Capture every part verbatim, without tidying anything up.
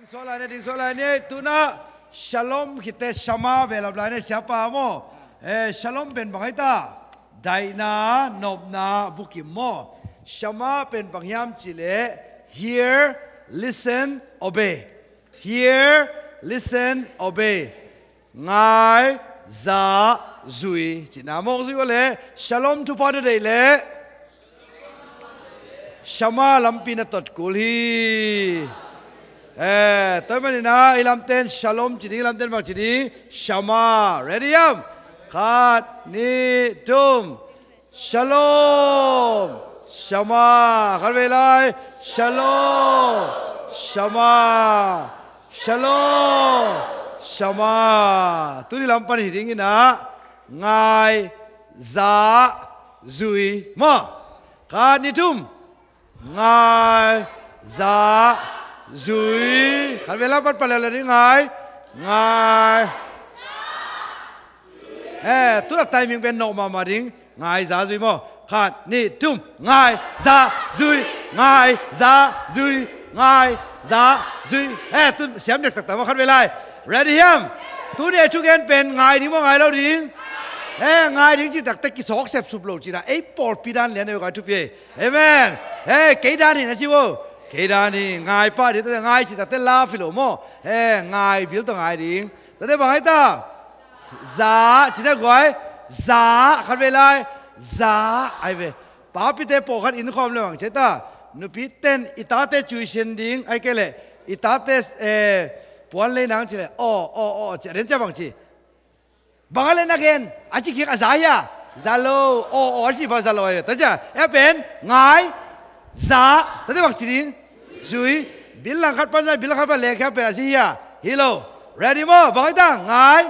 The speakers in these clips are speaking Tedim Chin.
Suah lai ni, ding suah lai ni. Tuna shalom khit teh shama behlap lai ni, siapa maw. Eh, shalom pen bang hi ta? Daihna, nopna bukim maw. Shama pen bang hiam cih leh hear, listen, obey. Hear, listen, obey. Ngai, za, zui cihna mawk zui uh leh shalom thupha na deih leh shama lampi na tot kul hi. Eh, tua ahih manin ah, i lamten shalom ci ding, i lamten bang ci ding? Shama. Ready hiam? Khat, nih, thum. Shalom. Shama. Khat vei lai. Shalom. Shama. Shalom. Shama. Tuni lam pan hi dingin ah, ngai, za, zui maw. Khat, nih, thum. Ngai, za, zui. Khat vei lai, pan pan leuleu ding, ngai. Ngai. Eh, tu lak timing pen nawk mahmah ding. Ngai, za, zui maw. Khat, nih, thum. Ngai, za, zui. Ngai, za, zui. Ngai, za, zui. Eh, tu siam dek taktak maw, khat vei lai. Ready hiam? Tuni a thugen pen ngai ding maw, ngai lo ding? Eh, ngai ding cih taktak kisawk sepsup lo cihna. Ei pawlpi dan lian ei, ngai thupi ei. Amen. Hei, kei dan hi na ci vo. Kei dan hi, ngai pah ding, tate ngai ci tate la phi lo maw. Hei, ngai bil tawh ngai ding. Tate bang hi ta? Za, ci na guai. Za, khat vei lai. Za, ai ve. Papite pawlkhat inn khawm le bang ci ta? Nupiten i tate cui sin ding, ai kei leh i tate, eh, puan lei nang ci leh, aw, aw, aw, ci a den cia bang ci? Bang a le na gen, a ci khiak a za hia? Za lo. Aw, aw, a ci pa za lo a hia? Tua cia, e pen, ngai, za. Tate bang ci ding? Zui. Bil lang khat pan za, bil lang khat pan leng khiak pen a ci hia? Hi lo. Ready maw? Bang a ta? Ngai,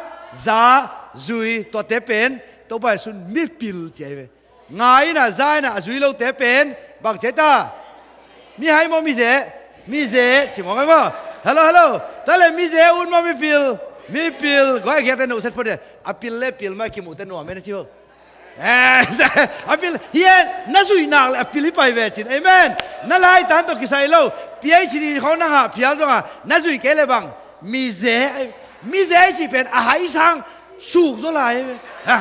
za, zui. Tuate pen Topa Jesu'n mipil ci a hi ve. Ngai in a, za in a, a zui lote pen bang ci a hi ta? Mihai maw, mize? Mize, ci mawk ngai maw. Hello, hello. Tua leh mize ut maw, mipil? Mipil. Guai, a giate no set phot de. A pil le pil mah kimuhte nuam e na ci ho. Eh, a pil, hia, na zuih nak leh a pil hi pai ve cin. Amen. Na laitan tawh kisai lo. P H D khawng na ngah phial zong a, na zuih kei leh bang? Mize, mize cih pen a hai sang suk zaw lai. Ha.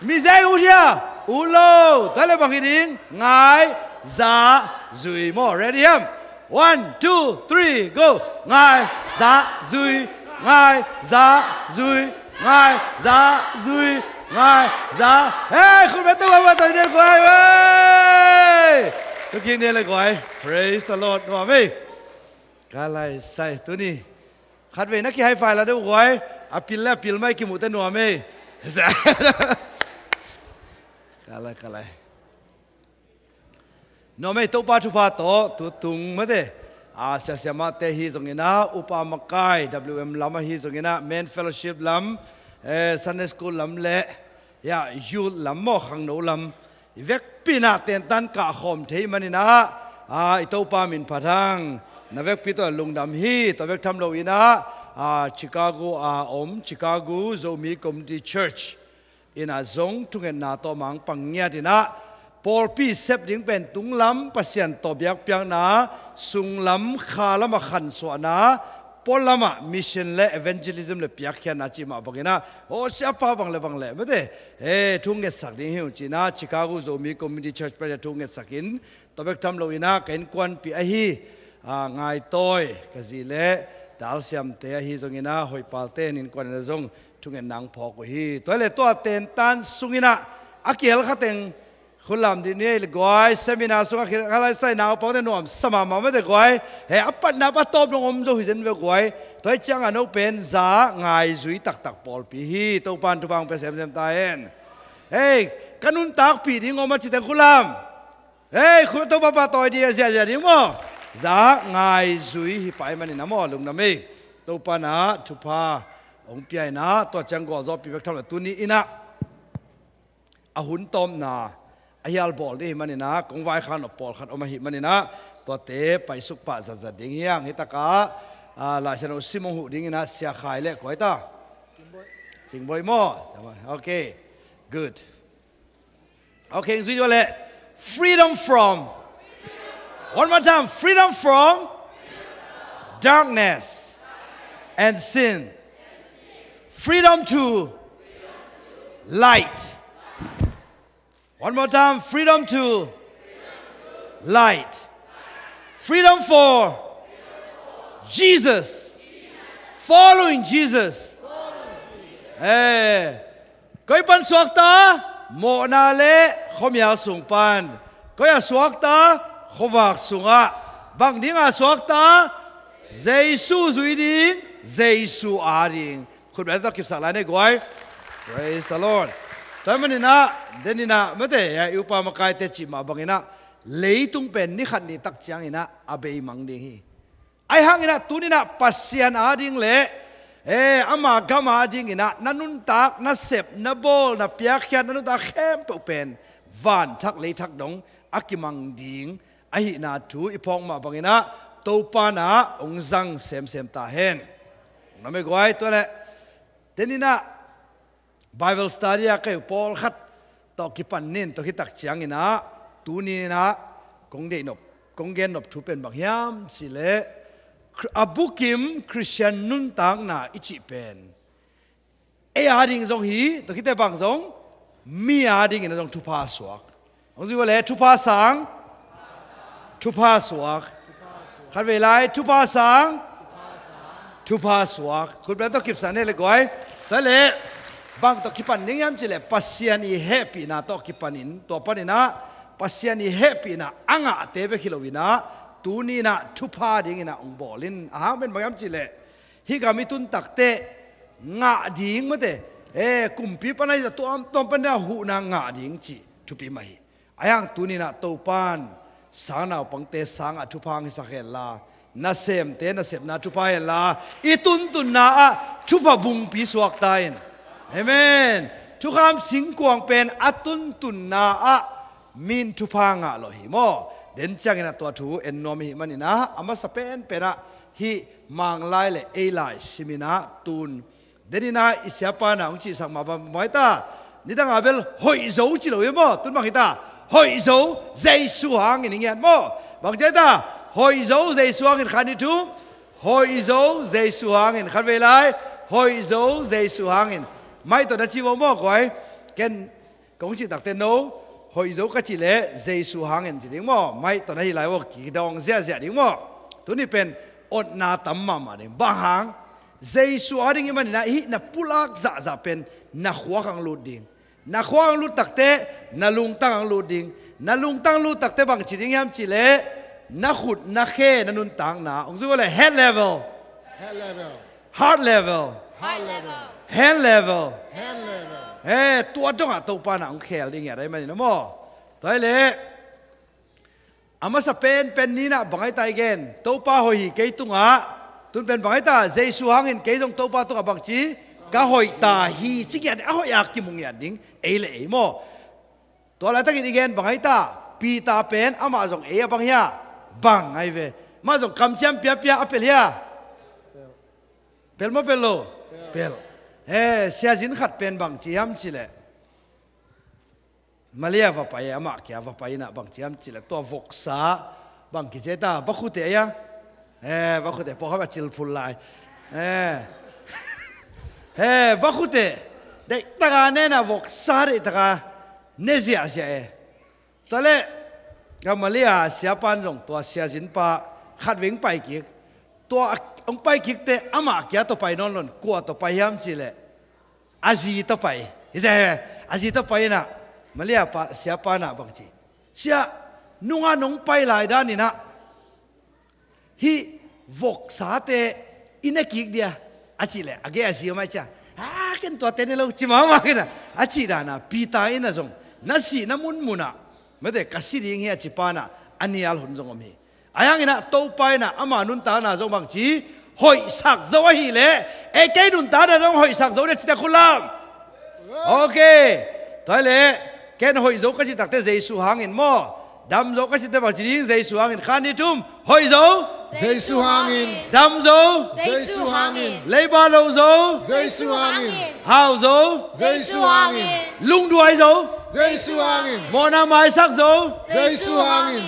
Mize ut hia? Ut lo. Tua leh bang hi ding? Ngai, za, zui maw. Ready hiam? One, two, three, go. Ngai, za, zui. Ngai, za, zui. Ngai, za, zui. Ngai, za. Hey, khut beng tung a, tung a, guai, hey. Tung kik ni le guai. Praise the Lord. Nuam ei. Ka lai sai tuni. Khatvei na ki high five la deuh guai. A pil le a pil mah i kimuhte nuam ei. Ka lai, ka lai. Nuam ei, Topa thupha tawh tu tung mate. A, siasia mahte hi zongin ah, upa makai, W M lam ahi zongin ah, Men Fellowship lam, eh, Sunday School lam le, ya, youth lam maw, khangno lam. I vekpi in ah tentan kah khawm thei manin ah, a, i Topa min phat hang. Na vekpi tawh lungdam hi. Tua bek tham loin ah, a, Chicago a om, Chicago Zomi Community Church in ah zong thungetna tawh mangpang ngiat in ah, pawlpi sep ding pen tunglam Pasian tawh biakpiakna, sunglam khalam a khansuahna, pualam ah mission le evangelism le piakkhiatna cih mah bangin ah, aw, siapa bang le bang le mate, eh, thu ngetsak ding hi ung ci-in ah, Chicago Zomi Community Church pen ah thu ngetsak in, tua bek tham loin ah ka innkuanpih ahi, a, Ngaitawi, ka zi le Dal Siamte ahi zongin ah, Hoih Palte in innkuan in ah zong thungetna hong phawk uh hi. Tua leh tua tentan sungin ah, a kihel kha teng, khut lam dih ni ei le guai, seminar sungah kha lai sai naupangte nuamsa mahmah mate guai. He, a patna pa tawp dong om zo hi zen ve guai. Tua hi ciangah no pen za ngai zui taktak pawlpi hi, Topa'n thupha hong pia semsem ta hen. Hei, ka nuntakpih ding om a ci teng khut lam. Hei, khut, Topa pahtawi ding a, ziahziah ding maw. Za ngai zui hi pai manin ah maw, lungdam ei. Topa'n ah thupha hong pia in ah, tua ciang gualzawhpih bek tham lo, tuni in ah a hun tawpna a hial bawl ding hi manin ah, kong vaikhak nop pawlkhat om ahih manin ah, tuate paisuk pah zatzat ding hi hang. Hi takah, a, Laisiangtho sim hong huh dingin ah Sia Khai le kua hi ta? Cingbawi maw? Okay. Good. Okay, zui tua leh. Freedom from. One more time. Freedom from. darkness and sin. Freedom to light. One more time, freedom to light. Freedom for Jesus. Following Jesus. Eh, koi pan suakta, mawhna le khuamial sung pan. Koi a suakta, khuavak sungah. Bang dinga suakta, Jesu zui ding, Jesu a ding. Khutbeng tawh kipsak lai ni guai. Praise the Lord. Tua maninah, deninah, mate, ya, i upa makaite cih mah banginah, leitung pen ni khat ni tak cianginah a beimang ding hi. Ahi hanginah tuninah Pasian a ding le, eh, ama gam a dinginah na nuntak, na sep, na bawl, na piakkhiat, na nuntak khempeuh pen vanthak leithak dong a kimang ding ahihna thu i phawk mah banginah Topa na hong zang semsem ta hen. Hong na mei guai tua le. Teninah Bible study a kei uh pawlkhat tawh kipan nin tawh khitak cianginah tuninah kong deih nop, kong gen nop thu pen bang hiam cihleh, Khri-, a bukim Khristian nuntakna i cih pen ei a ding zong hi, tawh khite bang zong mi a dingin a zong thupha suak. Hong zui uh le, thupha sang, thupha suak. Khat vei lai, thupha sang, thupha suak. Khutbeng tawh kipsak ni le guai. Tua le, bang tawh kipan ding hiam cihleh, Pasian i hehpihna tawh kipanin, tua paninah Pasian i hehpihna a ngahte bek hi loinah tuninah thupha dinginah hong bawlin. A hang pen bang hiam cihleh, hih gam i tun takteh ngah ding mate, eh, kumpi pana hi tuamtuam pana huhna ngah ding cih thupi mah hi. Ahi hang tuninah Topan sang naupangte sangah thupha hong hisak henla, nasemte nasepna thupha henla, i tuntunna ah thupha bungpi suakta in. Amen. Thukham singkuang pen a tuntunna ah min thupha ngah lo hi maw? Den cianginah tua thu en nuam i hih maninah a masa penpenah hih Manglai le ei lai siminah tun. Deninah i siapa na hong cihsak mah bang, bang hi ta? Nidanga bel hoih zo ci lo hi maw? Tun bang hi ta? Hoih zo, Jesu hangin i ngiat maw? Bang ci hi ta? Hoih zo, Jesu hangin khan i thum. Hoih zo, Jesu hangin khat vei lai. Hoih zo, Jesu hangin. Mai tawh na ci vo maw guai? Ken kong cih takte no, hoih zo ka cih leh Jesu hangin ci ding maw? Mai tawh na hi lai vo, kidawng ziahziah ding maw? Tuni pen otna tam mahmah ding. Bang hang? Jesu a ding i maninah hih na pulak zahzah pen na khuak ang lut ding. Na khuak ang lut takte na lungtang ang lut ding. Na lungtang lut takte bang ci ding hiam cihleh, na khut na khe na nuntakna. Hong zui vo le, head level. Head level. Heart level. Heart level. Hand level. Hand level. Eh, tua dongah Topa na hong khel ding hi a dai manin a maw? Tua hi leh a masa penpen ninah bang ahi ta i gen? Topa hoih hi kei tungah. Tun pen bang ahi ta? Jesu hangin kei zong Topa tungah bang ci? Ka hoih ta hi ci ngiat ding, a hoih a kimu ngiat ding ei le ei maw? Tua laitakin i gen bang ahi ta? Peter pen amah zong ei a bang hia? Bang ahi ve. Amah zong kamciam piapia a pel hia? Pel maw pel lo? Pel. He, siazin khat pen bang ci hiam cihleh, Malia va pai, amah kia va pai inah bang ci hiam cihleh, tua voksa bang kici ta? Bakhute ahi a? He, bakhute pawkham a cilphul lai. He. He, bakhute deihtaka nena voksa deihtaka ne ziahziah e. Tua leh ka Malia siapan zong tua siazinpa khat veng pai kik. Tua hong pai kikte amah kia tawh pai nawn lo in, kua tawh pai hiam cihleh, a zi tawh pai. Hi zia he, a zi tawh pai inah Malia pa, siapa nah bang ci? Sia, nunga nong pai lai daninah hih voksate i ne kik dia, a cih leh, a gei a zi om ai cia, a, ken tuate ne lo ci mahmah kina, a cih dana Peter inah zong na sihna munmunah, mate, ka si ding hi a ci panah a nial hun zong om hi. Ahi hanginah Topa inah ama nuntakna zong bang ci, hoihsak zo ahileh, ei kei nuntakna zong hoihsak zo dia, cite khut lam. Ok. Tua hileh ken hoih zo ka cih takte Jesu hangin maw? Dam zo ka cihte bang ci ding? Jesu hangin. Khan ni thum. Hoih zo. Jesu hangin. Dam zo. Jesu hangin. Leiba lo zo. Jesu hangin. Hau zo. Jesu hangin. Lungduai zo. Jesu hangin. Mawhna maisak zo. Jesu hangin.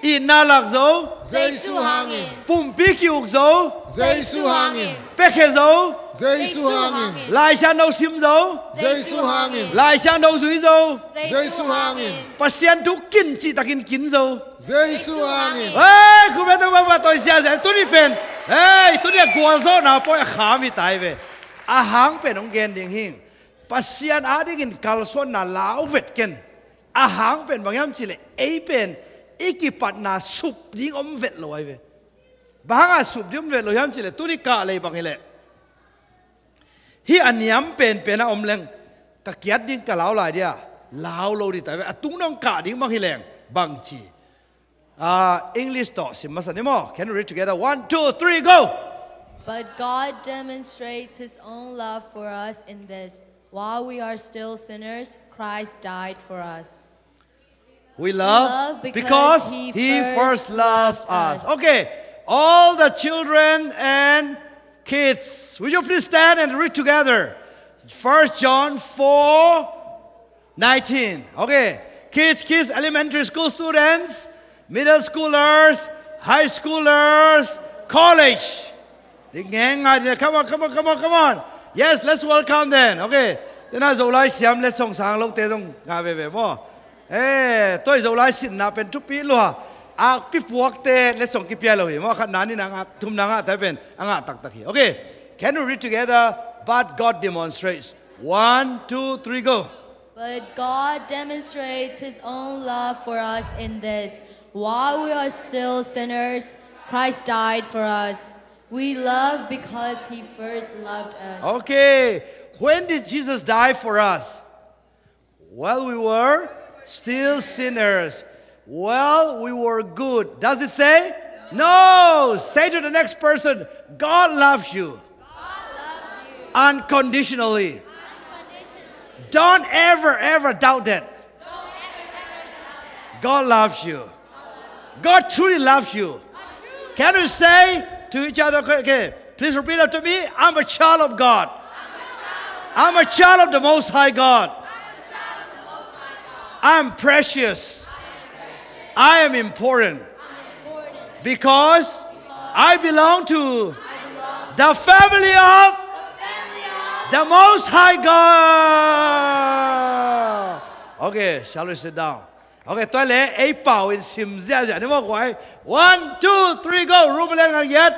Itna lak zo. Jesu hangin. Pumpi ki-uk zo. Jesu hangin. Piakhia zo. Jesu hangin. Lai Siangtho sim zo. Jesu hangin. Lai Siangtho zui zo. Jesu hangin. Pasian thu kin cihtakin kin zo. Jesu hangin. Hei, khut beng tawh bangmah tawi ziahziah tuni pen. Hei, tuni a gualzawhna pawi a kham hi ta hi ve. A hang pen hong gen ding hing. Pasian adingin kalsuanna lau vet ken. A hang pen bang hiam cihleh ei pen i kipatna sup ding om vet lo ahi ve. Bang hanga sup ding om vet lo hiam cihleh tuni kah lei bang hileh hih a niam penpen a om leng ka kiat ding ka lau lai dia lau lo ding ta ve. A tung dong kah ding bang hileng bang ci. Ah, English tawh sim masa ni maw. Can we read together? One, two, three, go. But God demonstrates his own love for us in this: while we are still sinners, Christ died for us. We love because he first loved us. Okay, all the children and kids, will you please stand and read together? First John four nineteen. Okay, kids, kids, elementary school students, middle schoolers, high schoolers, college. Ding ngai ngai ding. Come on, come on, come on, come on. Yes, let's welcome them. Okay. Tena Zolai siam letsong sang lote zong nga veve maw. Eh, toi Zolai sinna pen thupi lua. Akpi puakte letsong kipia lo hi maw. Khatna, nihna, nga, thumna, nga ta pen a nga taktak hi. Okay. Can we read together? But God demonstrates. One, two, three, go. But God demonstrates his own love for us in this: while we are still sinners, Christ died for us. We love because he first loved us. Okay. When did Jesus die for us? While we were still sinners. While we were good. Does it say? No. Say to the next person, God loves you. God loves you. Unconditionally. Unconditionally. Don't ever, ever doubt that. Don't ever, ever doubt that. God loves you. God loves you. God truly loves you. God truly. Can you say to each other, okay, okay, please repeat after me. I'm a child of God. I'm a child of the Most High God. I'm a child of the Most High God. I'm precious. I am important. Because I belong to the family of the Most High God. Okay, shall we sit down? Okay, tua le ei pau in sim ziahziah ni maw guai. One, two, three, go. Room le ngan giat.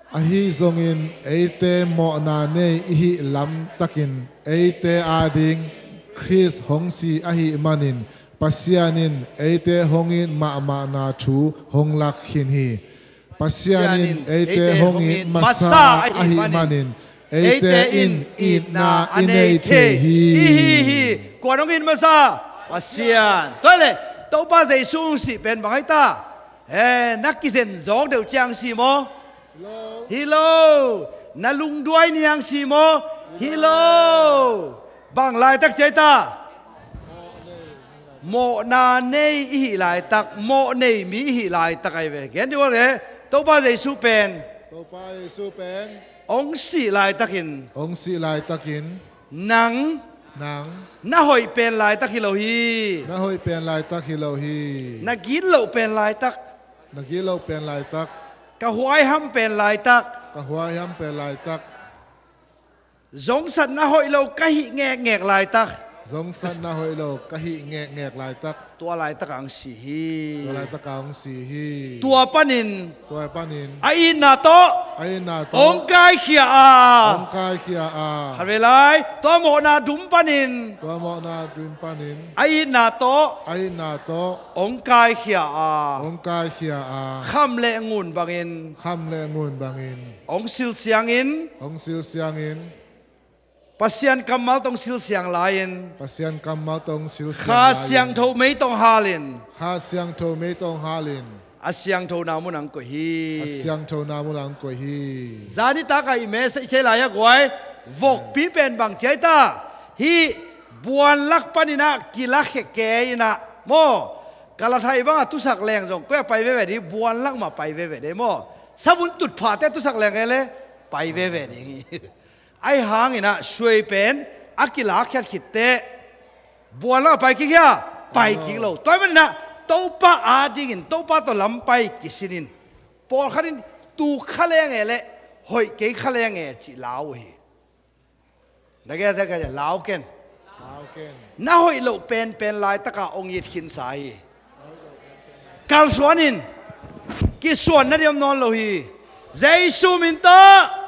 Ahi zongin eite mawhna nei i hih lamtakin eite ading Khrist hong si ahih manin Pasian in eite hong it mahmahna thu hong lak khin hi. Pasian in eite hong it masa ahih manin eite in itna i nei thei hi. Ihi hi. Kuan hong it masa? Pasian. Tua le Topa Jesu hong sih pen bang ahi ta? Eh, na kizen zawk deuh ciang si maw? Hi lo. Na lungduai niang si maw? Hi lo. Bang laitak ci ahi ta? Mawhna nei i hih laitak, mawh nei mi i hih laitak ahi ve. Gen dih ua le, Topa Jesu pen. Topa Jesu pen. Hong sih laitakin. Hong sih laitakin. Nang. Nang. Na hoih pen laitak hi lo hi. Na hoih pen laitak hi lo hi. Na gitloh pen laitak. Na gitloh pen laitak. Ka huaiham pen laitak. Ka huaiham pen laitak. Zongsatna hoih lo ka hih ngekngek laitak. Zongsatna hoih lo ka hih ngekngek laitak. Tua laitak a hong si hi. Tua laitak a hong si hi. Tua panin. Tua panin. A itna tawh. A itna tawh. Hong kaikhia a. Hong kaikhia a. Khat vei lai. Tua mawhna dum panin. Tua mawhna dum panin. A itna tawh. A itna tawh. Hong kaikhia a. Hong kaikhia a. Kham le ngun bangin. Kham le ngun bangin. Hong silsiangin. Hong silsiangin. Pasian kammal tawh hong silsiang lai-in. Pasian kammal tawh hong silsiang lai-in. Kha Siangtho mei tawh hong halin. Kha Siangtho mei tawh hong halin. A siangthona mun ah hong koih hi. A siangthona mun ah hong koih hi. Zanitak a i message lai-a guai. Vokpi pen bang ci ahi ta? Hih buanlak panin ah kilakhia kei in ah maw. Ka la thai bang a tusak leng zong koi a pai veve ding, buanlak mah pai veve ding maw. Savun tutphahte tusak leng e le pai veve ding hi. Ahi hangin ah suai pen a kilakkhiat khit teh buanlak a pai kik hia? Pai kik lo. Tua ahih manin ah Topa adingin, Topa tawh lampai kisinin, pawlkhat in tuk kha lenge le hoih kei kha lenge cih lau uh hi. Na gete ka lau ken. Lau ken. Na hoih loh penpen laitaka hong it khinsa hi. Kalsuan in. Kisuan na diam nawn lo hi. Jesu min tawh.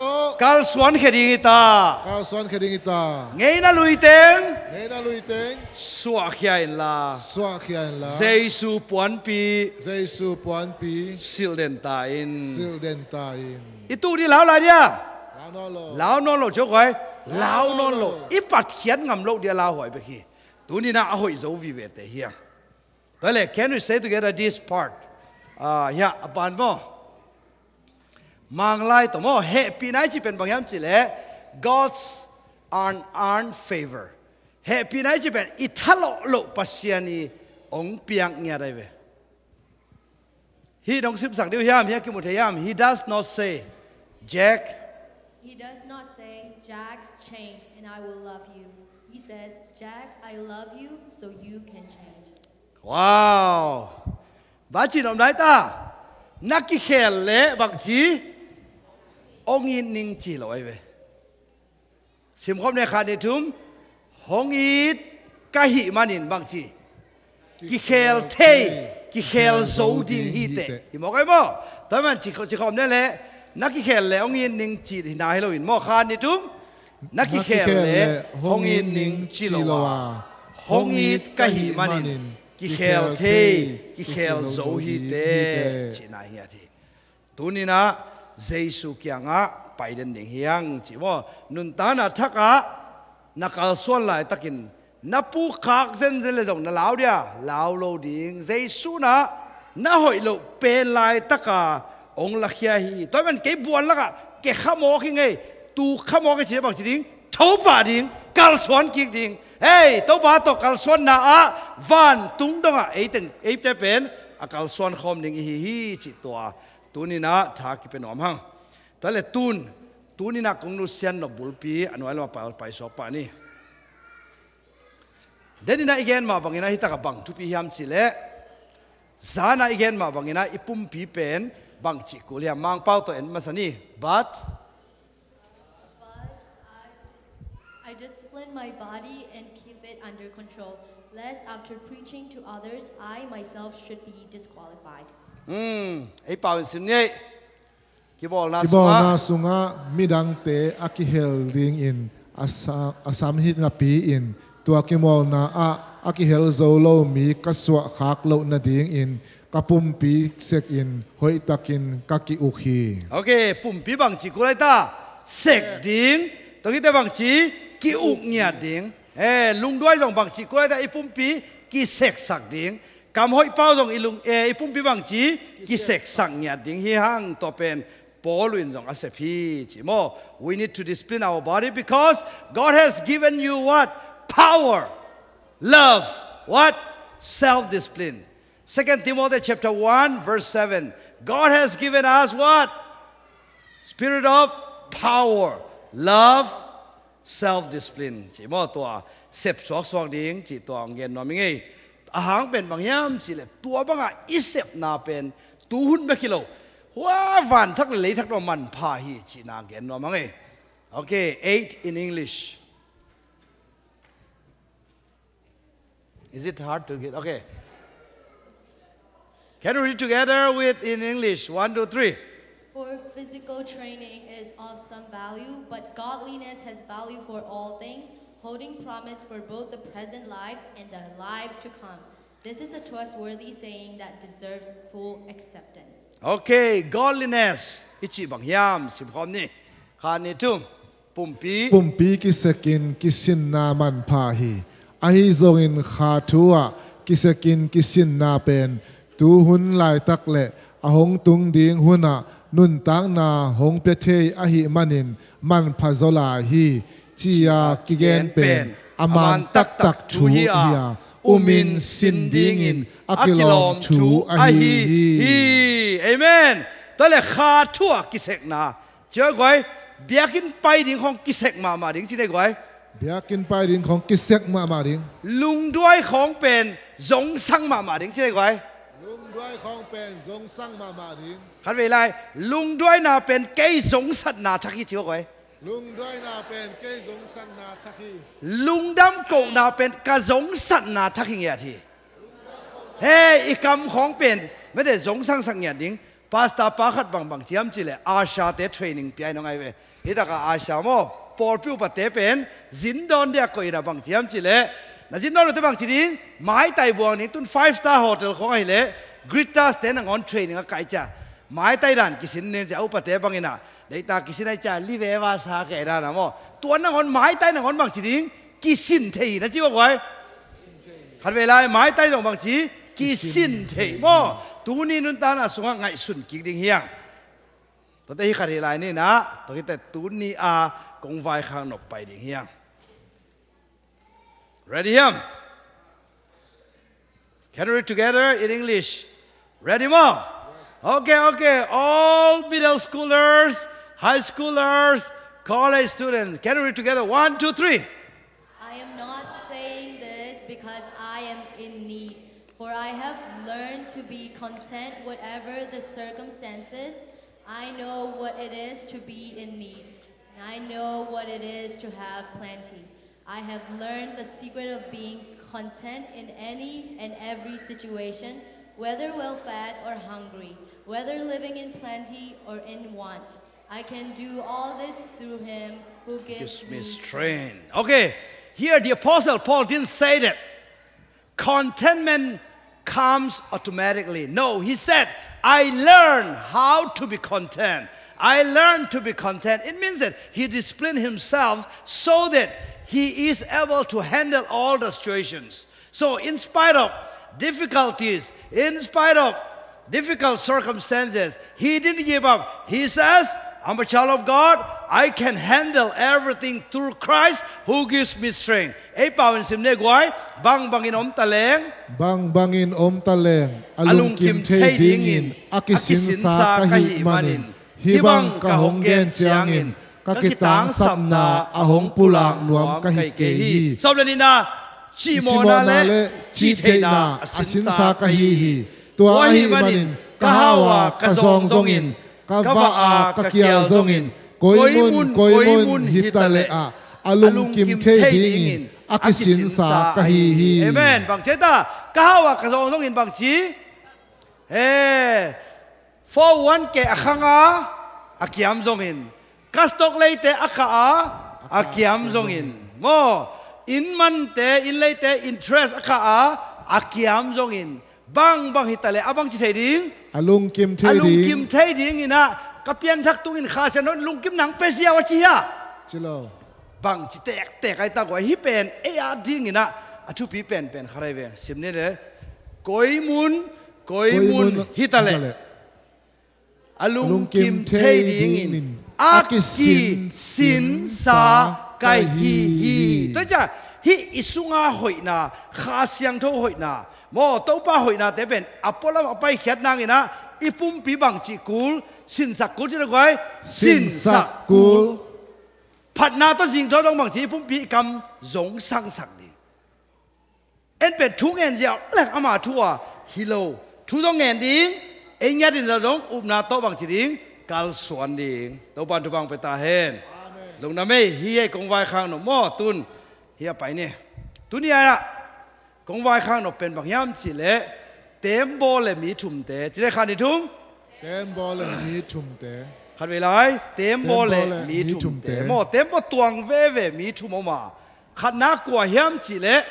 Oh. Kalsuan khia ding hi ta. Kalsuan khia ding hi ta. Ngeina luiteng. Ngeina luiteng. Suahkhia inla. Suahkhia inla. Jesu puanpi. Jesu puanpi. Silh den ta in. Silh den ta in. I tuk ding lau lai dia. Lau nawn lo. Lau nawn lo, ciok koi. Lau nawn lo. I patkhiat ngam loh dia lauhuai bek hi. Tuninah a hoih zo vivete hiang. Tua le, can we say together this part? Ah, ya, a ban maw. Manglai tawh maw, hehpihna i cih pen bang hiam cih leh, God's un-, earned favor. Hehpihna i cih pen i thalawh loh Pasian i hong piak ngiat ahi ve. Hih nong simsak dih uh hiam, hih a kimu thei hiam? He does not say, "Jack." He does not say, "Jack, change and I will love you." He says, "Jack, I love you so you can change." Wow! Bang ci nop nai ta? Na kikhel leh bang ci? Hong it ning ci lo ahi ve. Simkhawm ne, khat nih thum. Hong it ka hih manin bang ci? Kikhel thei, kikhel zo ding hi teh. Hi mawk ahi maw? Tua man ci, cikhawm ne leh, na kikhel leh hong it ning ci hi na hi loin maw, khat nih thum. Na kikhel leh hong it ning ci lo a, hong it ka hih manin kikhel thei, kikhel zo hi teh, cihna hi a hi. Tuninah Jesu kiangah pai den ding hiang ci maw. Nuntakna thakah na kalsuan laitakin na pukkhak zenzen le zong na lau dia, lau lo ding. Jesu nah na hoih loh pen laitaka hong lakhia hi. Tua man kei buan lakah kekha mawk hi ngei, tukha mawk hi ci bang ci ding, thopah ding, kalsuan kik ding. Hei, Topa tawh kalsuanna ah vantung dongah eite, eite pen a kalsuan khawm ding i hi hi cih tua tuninah tha kipia nuam hang. Tua le tun, tuninah kong nusian nop bulpi a nuai lamah pai, paisuak pah ni. Deninah i gen mah banginah hi takah bang thupi hiam cih leh, zanah i gen mah banginah i pumpi pen bang cih kul hiam, Mangpau tawh en masa ni. But But I dis-, I discipline my body and keep it under control, lest after preaching to others, I myself should be disqualified. Hmm, ei pau in sim ni. Kimawlna sungah, kimawlna sungah midangte a kihel dingin a sa-, a sam hi napi-in, tua kimawlna ah a kihel zo lo mi ka suahkhak loh nadingin ka pumpi sekin hoihtakin ka ki-uk hi. Ok, pumpi bangci kul ai ta? Sek ding. Tua khit teh bangci? Ki-uk ngiat ding. Eh, lungduai zong bangci kul ai ta? I pumpi kiseksak ding. Kam hoih pau zong i lung, eh, i pumpi bangci? Kiseksak ngiat ding hi hang. Tua pen Paul in zong a sep hi ci maw. We need to discipline our body because God has given you what? Power. Love. What? Self-discipline. Second Timothy chapter one, verse seven. God has given us what? Spirit of power, love, self-discipline. Ci maw, tua sep suaksuak ding ci tua hong gen nuam ing ei. A hang pen bang hiam cih leh tua bangah i sepna pen tuhun bek hi lo, hua vanthak le leithak tawh manpha hi cihna gen nuam ing ei. Okay, eight in English. Is it hard to get? Okay. Can we read together with, in English? One, two, three. For physical training is of some value, but godliness has value for all things, holding promise for both the present life and the life to come. This is a trustworthy saying that deserves full acceptance. Okay, godliness. I cih bang hiam, simkhawm ni. Khat, nih, thum. Pumpi. Pumpi kisekin kisinna manpha hi. Ahi zongin kha thu ah kisekin kisinna pen tuhun laitak le a hong tung ding hunah nuntakna hong pia thei ahih manin manpha zaw lai hi, ci-a kigen pen a man taktak thu hi a, umin sin dingin a kilawm thu ahi hi. Amen. Tua le kha thu ah kisekna. Ci-a guai, biakinn pai ding khong kisek mahmah ding ci nei guai. Biakinn pai ding khawng kisek mahmah ding. Lungduai khawng pen zongsang mahmah ding, ci le guai. Lungduai khawng pen zongsang mahmah ding. Khat vei lai, lungduaina pen kei zongsatna thak hi, ci guai. Lungduaina pen kei zongsatna thak hi. Lungdam kohna pen ka zongsatna thak hi ngiat hi. He, i kam khawng pen mete zongsangsak ngiat ding. Pastor pa khat bangbang ciam cileh, usher te training pia in hong ai ve. Hi taka usher maw, pawlpi upate pen zin dawn dia koih in a bang ciam cileh, na zin dawn lote bang ci ding, maitai buang ding. Tun five star hotel khawng ahileh, greeters te nangawn training a kai cia, maitai dan kisin ning cia, upate bangin a, deihta kisin ai cia, live va sa kei dan a maw. Tua nangawn maitai nangawn bang ci ding, kisin thei na ci guai. Khat vei lai, maitai zong bang ci, kisin thei maw. Tuni nuntakna sungah ngaihsun kik ding hiang. Tuate hi khat hi lai ni na, tua khit teh tuni a kong vaikhak nop pai ding hiang. Ready hiam? Can we read together in English? Ready maw? Okay, okay. All middle schoolers, high schoolers, college students. Can we read together? One, two, three. I am not saying this because I am in need, for I have learned to be content whatever the circumstances. I know what it is to be in need, and I know what it is to have plenty. I have learned the secret of being content in any and every situation, whether well fed or hungry, whether living in plenty or in want. I can do all this through him who gives me strength. Okay, here the Apostle Paul didn't say that contentment comes automatically. No, he said, "I learned how to be content. I learned to be content." It means that he disciplined himself so that he is able to handle all the situations. So, in spite of difficulties, in spite of difficult circumstances, he didn't give up. He says, "I'm a child of God. I can handle everything through Christ who gives me strength." Ei pau in sim ne guai, bangbangin om ta leng, bangbangin om ta leng, a lungkim thei dingin a kisinsa ka hih manin, hih bang ka hong gen ciangin ka kitangsapna a hong pulak nuam ka hi kei hi. Sawm le nihna, cihmawhna le cihtheihna a sinsa ka hi hi. Tua ahih manin ka hau a ka zawng zongin, ka vah a ka kial zongin, koi mun koi mun hi ta leh ah a lungkim thei dingin a kisinsa ka hi hi. Amen. Bang ci ta, ka hau a ka zawng zongin bang ci? He, four oh one K a khang a, a kiam zongin, ka stock leite a kah a, a kiam zongin, maw, inn mante, inn leite interest a kah a, a kiam zongin, bangbang hi ta leh a bang ci thei ding? A lungkim thei ding. A lungkim thei dingin ah, ka pianthak tungin Kha Siangtho in lungkim nang pe ziau a ci hia? Ci lo. Bang ci tektek ai ta guai, hih pen ei a dingin ah a thupi penpen khat ai ve. Sim ni le, koi mun koi mun hi ta leh a lungkim thei dingin a kisinsa ka hi hi. Tua ciang hih i sunga hoihna, Kha Siangtho hoihna, maw, Topa hoihnate pen a pualam a paikhiat nangin ah i pumpi bang cih kul, sinsak kul ci na guai. Sinsak kul. Phatna tawh zingthaw dong bang ci, i pumpi i kam zong sangsak ding. En pen thu ngen ziau leng ama thu a hi lo. Thu zong ngen ding, ei ngiat in zong upna tawh bang ci ding, kalsuan ding. Topan thupha pia ta hen. Amen. Lungdam ei, hi ei kong vaikhak nop maw, tun hi a pai ni. Tuni a kong vaikhak nop pen bang hiam cih leh, teembaw le mi thumte. Ci le khat ni thum. Teembaw le mi thumte. Khat vei lai, teembaw le mi thumte. Maw, teembaw tuang veve mi thum om a. Khatna kua hiam cih leh,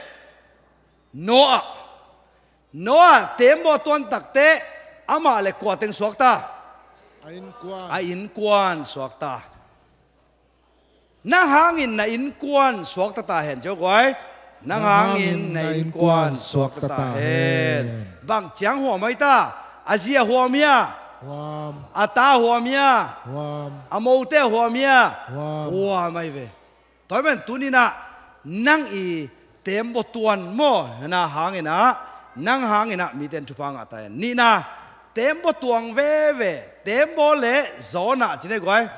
Noah. Noah teembaw tuan takteh amah le kua teng suakta? A innkuan. A innkuan suakta. Nang hangin na innkuan suakta ta hen, ci guai. Nang hangin na innkuan suakta ta hen. Bang ciang huam ai ta? A zi a huam hia? Huam. A ta huam hia? Huam. A mote a huam hia? Huam. Huam ai ve. Tua hi pen tuni-in ah nang i teembaw tuan maw, na hangin ah, nang hangin ah mite in thupha ngah ta hen. Nihna, teembaw tuang veve, teembaw le Jonah, ci ni guai.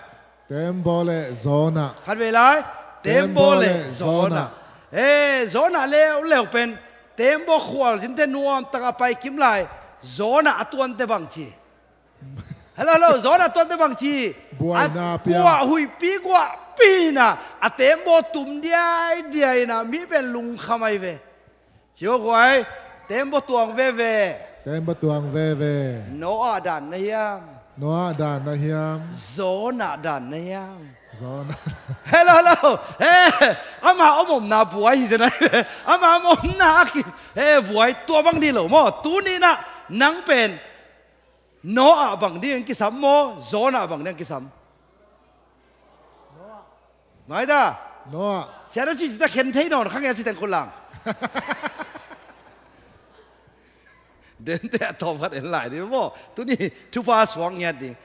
Teembaw le Jonah. Khat vei lai, Tembaw le Jonah. Eh, Jonah leuleu pen tembaw khualzinte nuamtak a pai kim lai. Jonah a tuante bangci? Hello, hello, Jonah a tuante bangci? Buaina a piang. Guah huihpi guahpi inah a tembaw tum diaidiai inah mi pen lungkham ahi ve. Ci aw guai, tembaw tuang veve. Tembaw tuang veve. Noah dan na hiam? Noah dan na hiam? Jonah dan na hiam? Jonah. Hello, hello. Eh, ama om omna buai hi zen ahi ve. Ama om omna a ki, eh, buai tua bang dih lo maw. Tuni inah nang pen Noah bang ding kisam maw, Jonah bang ding kisam? Mai ta. Noah. Sian a ci cita khen thei nawn kha nge a ci teng khut lang. Dente a tawm khat en lai ding maw. Tuni thupha suak ngiat ding.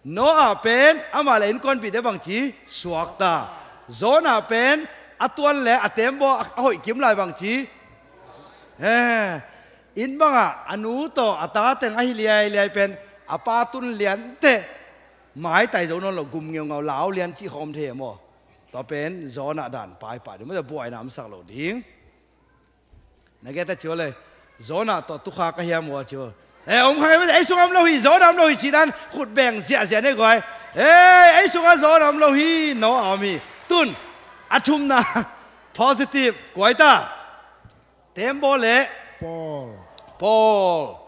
Noah pen amah le innkuanpihte bangci suakta. Jonah pen a tuan le a tembaw a hoih kim lai bangci. Eh, inn bangah a nu tawh a ta teng ahi liailiai pen a pa tun liante. Maitai zo nawn lo, gum ngeungau lau lian cih khawm thei a maw? Tua pen Jonah dan paipah ding maw, buaina omsak lo ding. Na geta ciu le Jonah tawh tukha ka hiam ua ciu. Eh, om kha ei sungah om lo hi, Jonah om lo hi cih dan khut beng ziahziah nei guai. Eh, ei sungah Jonah om lo hi, Noah om hi. Tun a thumna positive guai ta. Tembaw le Paul. Paul.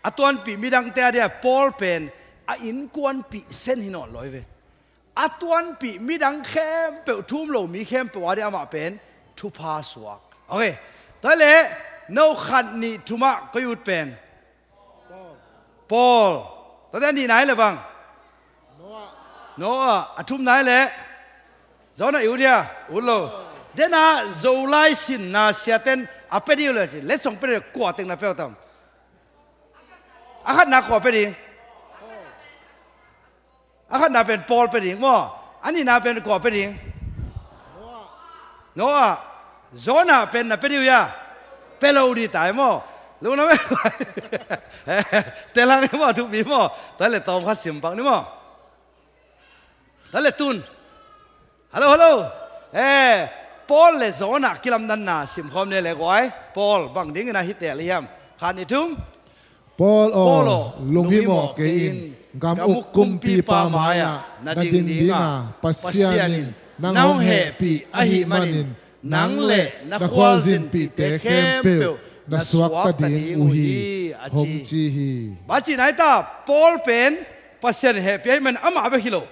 A tuanpih midangte a dia Paul pen a innkuanpih sen hi nawn lo hi ve. A tuanpih midang khempeuh, thum lo mi khempeuh a dia amah pen thupha suak. Ok. Tua le no khat nih thumah koi ut pen? Paul. Tua dia nih nai le bang? Noah. A thum nai le Jonah i ut hia? Ut lo. Dena Zolai sinna siaten a pia ding uh le ci, letsong pia ding uh le kua teng na pia uh tam? A khatna kua pia ding? A khatna pen Paul pia ding maw? A nihna pen kua pia ding? Noah. Jonah pen na pia ding uh hia? Pia lo ding tai maw? Lungna me. Telang hi maw, thupi maw? Tua le tawm khat sim pak ni maw? Tua le tun. Hello, hello. Eh, Paul le Jonah kilamdanna simkhawm ne le guai. Paul bang dingin a hi tel hiam? Khan i thum. Paul aw, lunghimawh kei in, gam uk kumpipa mai-ah na ding dinga Pasian in nang hong hehpih ahih manin, nang le na khualzinpihte khempeuh na suakta ding uh hi, hong ci hi. Bang ci nai ta, Paul pen Pasian hehpih ahih manin amah bek hi lo.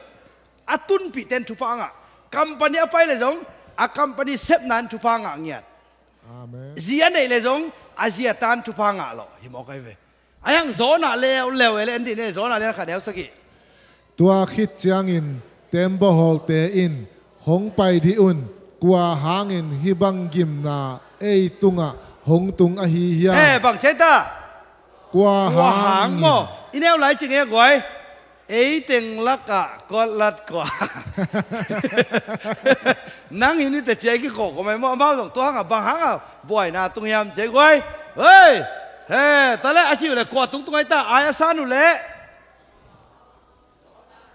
A tunpihte in thupha a ngah. Company a pai le zong a company sepna in thupha a ngah ngiat. Amen. Zi a neih le zong a zi a tan thupha a ngah lo hi mawk ahi ve. Ahi hang Jonah leuleu e le en dih ne, Jonah lian khat neu sagih. Tua khit ciangin tembaw hawlte in, hong pai dih un, kua hangin hih bang gimna ei tungah hong tung ahi hiam? Eh, bang ci ai ta? Kua hang maw? I neu lai cing e guai. Ei teng lakah kotlat kua. Nang hi ni te ci ai kikhawh kua mai maw? Amau zong tua hangah bang hangah buaina tung hiam ci ai guai. Hei! He, ta le a ci uh le kua tungtung ai ta, ai a san uh le.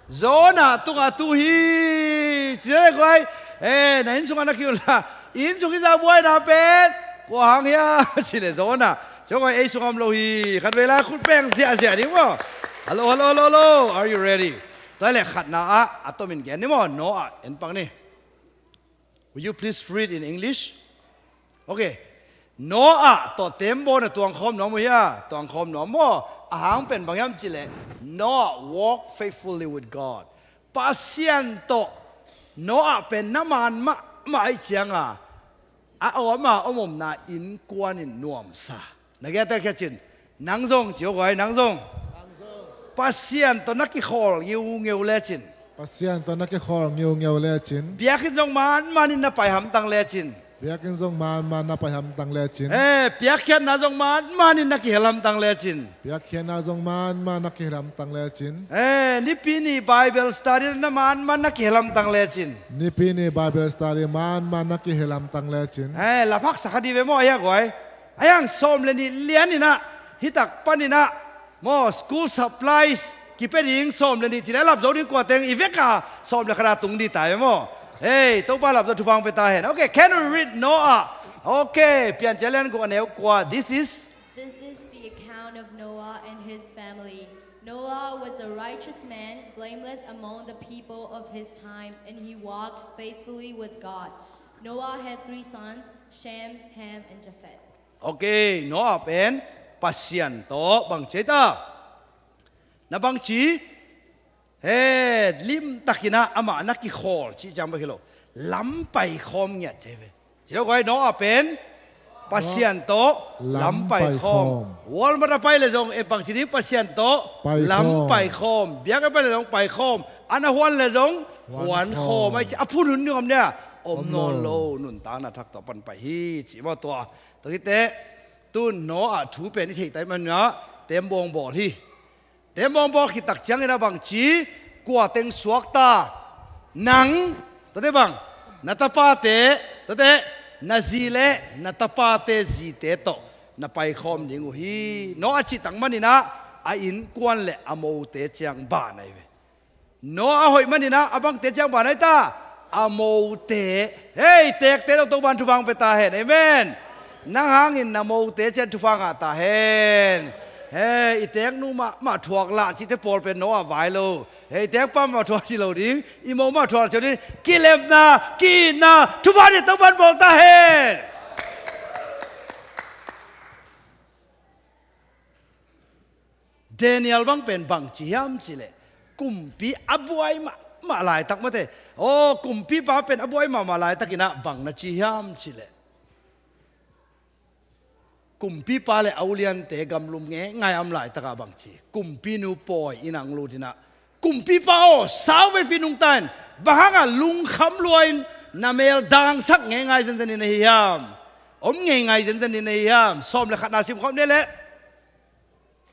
Jonah tungah tu hi. Ci le guai. Eh, na inn sungah na ki-un la, inn sung i za buaina pen kua hang hiam? Ci le Jonah. Ci guai, ei sungah om lo hi. Khat vei lai khut beng ziahziah ding maw? Hello, hello, hello, hello. Are you ready? Tua le khatna ah a tomin gen ni maw? Noah en pak ni. Will you please read in English? Ok. Noah tawh tembaw na tuangkhawm nuam uh hia? Tuangkhawm nuam maw? A hang pen bang hiam cih leh Noah walked faithfully with God. Pasian tawh Noah pen na man mahmah ahih cianga a om a om omna innkuan in nuamsa. Na gei a tel khia cin. Nang zong ci aw guai, nang zong. Pasian tawh na kikhawl ngiungeu lecin. Pasian tawh na kikhawl ngiungeu lecin. Biakinn zong manmanin na pai hamtang lecin. Biakinn zong manman na pai hamtang lecin. Eh, piakkhiatna zong manmanin na kihel hamtang lecin. Piakkhiatna zong manman na kihel hamtang lecin. Eh, nipi ni Bible study na manman na kihel hamtang lecin. Nipi ni Bible study manman na kihel hamtang lecin. Eh, la phaksa kha dih ve maw, ahi a guai. Ahi hang sawm le nih lianin ah, hitak panin ah maw, school supplies kipia ding sawm le nih ci le a lap zo ding kua teng i veka sawm le khat a tung dih ta ve maw? Hey, Topa lam tawh thupha hong pia ta hen. Okay, can we read Noah? Okay, Piancil a lian guk a neu kua. This is This is the account of Noah and his family. Noah was a righteous man, blameless among the people of his time, and he walked faithfully with God. Noah had three sons, Shem, Ham, and Japheth. Okay, Noah pen Pasian tawh bang ci ta? Na bang ci? He, limtakin ah amah na kikhawl cih ciang bek hi lo. Lam paikhawm ngiat ci ve. Ci lo koi, Noah pen Pasian tawh lam paikhawm. Walmart a pai le zong, e, bang ci ding, Pasian tawh lam paikhawm. Biakinn a pai le zong paikhawm. An a huan le zong huan khawm. Ai ci, a phun hun ding om nia, om nawn lo, nuntakna thak tawh pan pai hi ci maw tua. Tua hi teh, tun Noah thu pen i theih tai man nia, tem bawng bawl hi. Tem bawng bawl khit tak ciangin a bang ci, kua teng suak ta? Nang, tuate bang, na tapate, tuate, na zi le na tapate zite tawh na paikhawm ding uh hi. Noah a cih tak manin ah a innkuan le a mote ciang ban ahi ve. Noah a hoih manin ah a bangte ciang ban ahi ta? A mote. Hei, teekte tawh Topa'n thupha hong pia ta hen. Amen. Nang hangin na mote ciang thupha ngah ta hen. Hei, i teeknu mahmah thuak lah cihte pawl pen Noah vai lo. Hei, i teekpa mah thuak ci lo ding, i mo mah thuak ci lo ding. Kilemna, ki-itna, thupha nih Topa'n bawl ta hen. Daniel bang pen bang ci hiam cih leh, kumpi a buai mahmah laitak mate. Aw, kumpipa pen a buai mahmah laitakin ah bang na ci hiam cih leh, kumpipa le a uliante gamlum ngeingai a om laitakah bang ci, kumpinu pawi inn ah hong lutin ah, kumpipa aw, sau veipi nungta in, bang hangah lungkham lua-in na mel dangsak ngeingai zenzen in na hi hiam? Om ngeingai zenzen in na hi hiam? Sawm le khatna simkhawm ni leh.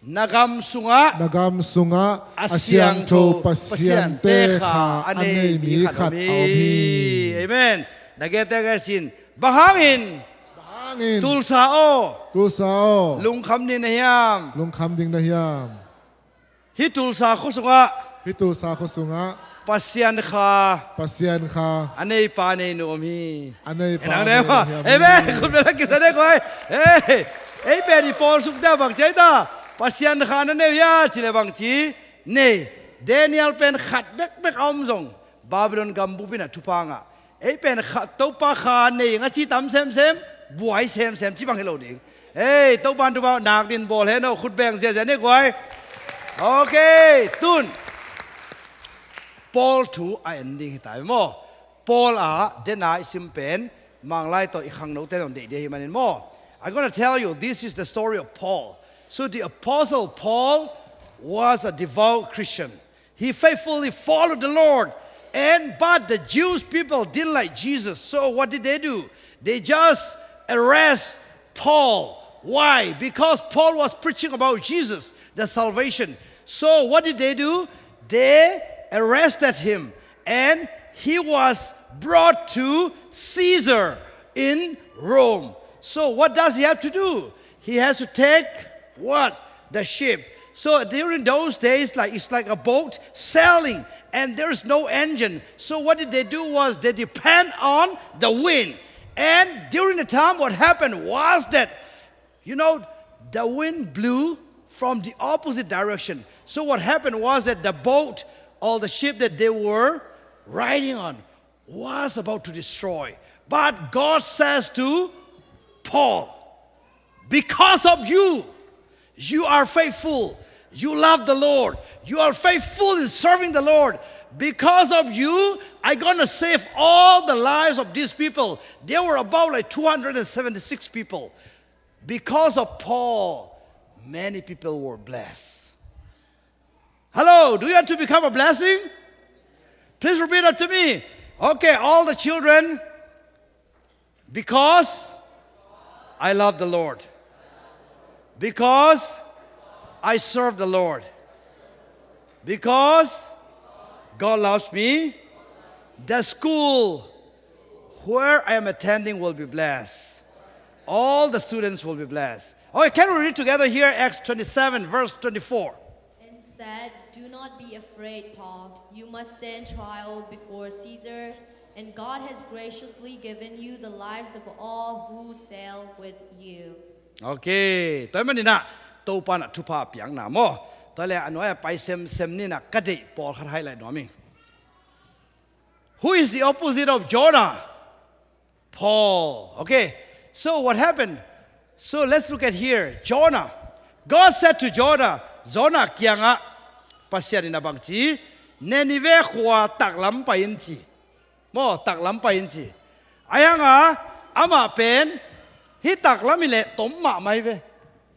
Na gam sungah, na gam sungah a siangtho pasiante kha a nei mi khat a om hi. Amen. Na gente gen cin. Bang hangin? Bang hangin? Tulsa aw, Tulsa aw, lungkham ding na hiam? Lungkham ding na hiam? Hih Tulsa khua sungah, hih Tulsa khua sungah Pasian kha, Pasian kha a neipa neinu om hi. A neipa neinu om hi. Amen. Khut beng la kisa ne koi. Ei, ei pen i pawl sukte bang ci ta? Pasian kha na nei uh hia cih leh bang ci? Nei. Daniel pen khat bekbek a om zong Babylon gambup in ah thupha ngah. Ei pen kha, Topa kha nei ing a ci tam semsem, buai semsem ci bang hi lo ding. Ei, Topa'n thupha nak ding bawl hen aw, khut beng ziahziah ni guai. Okay, tun Paul thu a en ding hi ta maw. Paul a dena i sim pen Manglai tawh i khangnote zong deih ding hi manin maw. I'm gonna tell you, this is the story of Paul. So the apostle Paul was a devout Christian. He faithfully followed the Lord. And, but the Jewish people didn't like Jesus. So what did they do? They just arrest Paul. Why? Because Paul was preaching about Jesus, the salvation. So what did they do? They arrested him, and he was brought to Caesar in Rome. So what does he have to do? He has to take what? The ship. So during those days, like, it's like a boat sailing, and there's no engine. So what did they do was they depend on the wind. And during the time, what happened was that, you know, the wind blew from the opposite direction. So what happened was that the boat or the ship that they were riding on was about to destroy. But God says to Paul, "Because of you, you are faithful. You love the Lord. You are faithful in serving the Lord. Because of you, I'm gonna save all the lives of these people." There were about, like, two hundred and seventy-six people. Because of Paul, many people were blessed. Hello, do you want to become a blessing? Please repeat after me. Okay, all the children, because I love the Lord. Because I serve the Lord. Because God loves me. The school where I am attending will be blessed. All the students will be blessed. Okay, can we read together here, Acts twenty-seven, verse twenty-four? And said, "Do not be afraid, Paul. You must stand trial before Caesar, And God has graciously given you the lives of all who sail with you. Okay, tua ahih manin ah Topa in ah thupha a piakna maw. Tua leh a nuai-ah pai semsem ni in ah ka deih pawlkhat highlight nuam ing. Who is the opposite of Jonah? Paul. Okay, so what happened? So let's look at here. Jonah. God said to Jonah, Jonah kiangah Pasian in a bang ci, Nineveh khua taklam pai in ci. Maw, taklam pai in ci. Ahi hang a, amah pen hih taklam hi leh tom mahmah hi ve.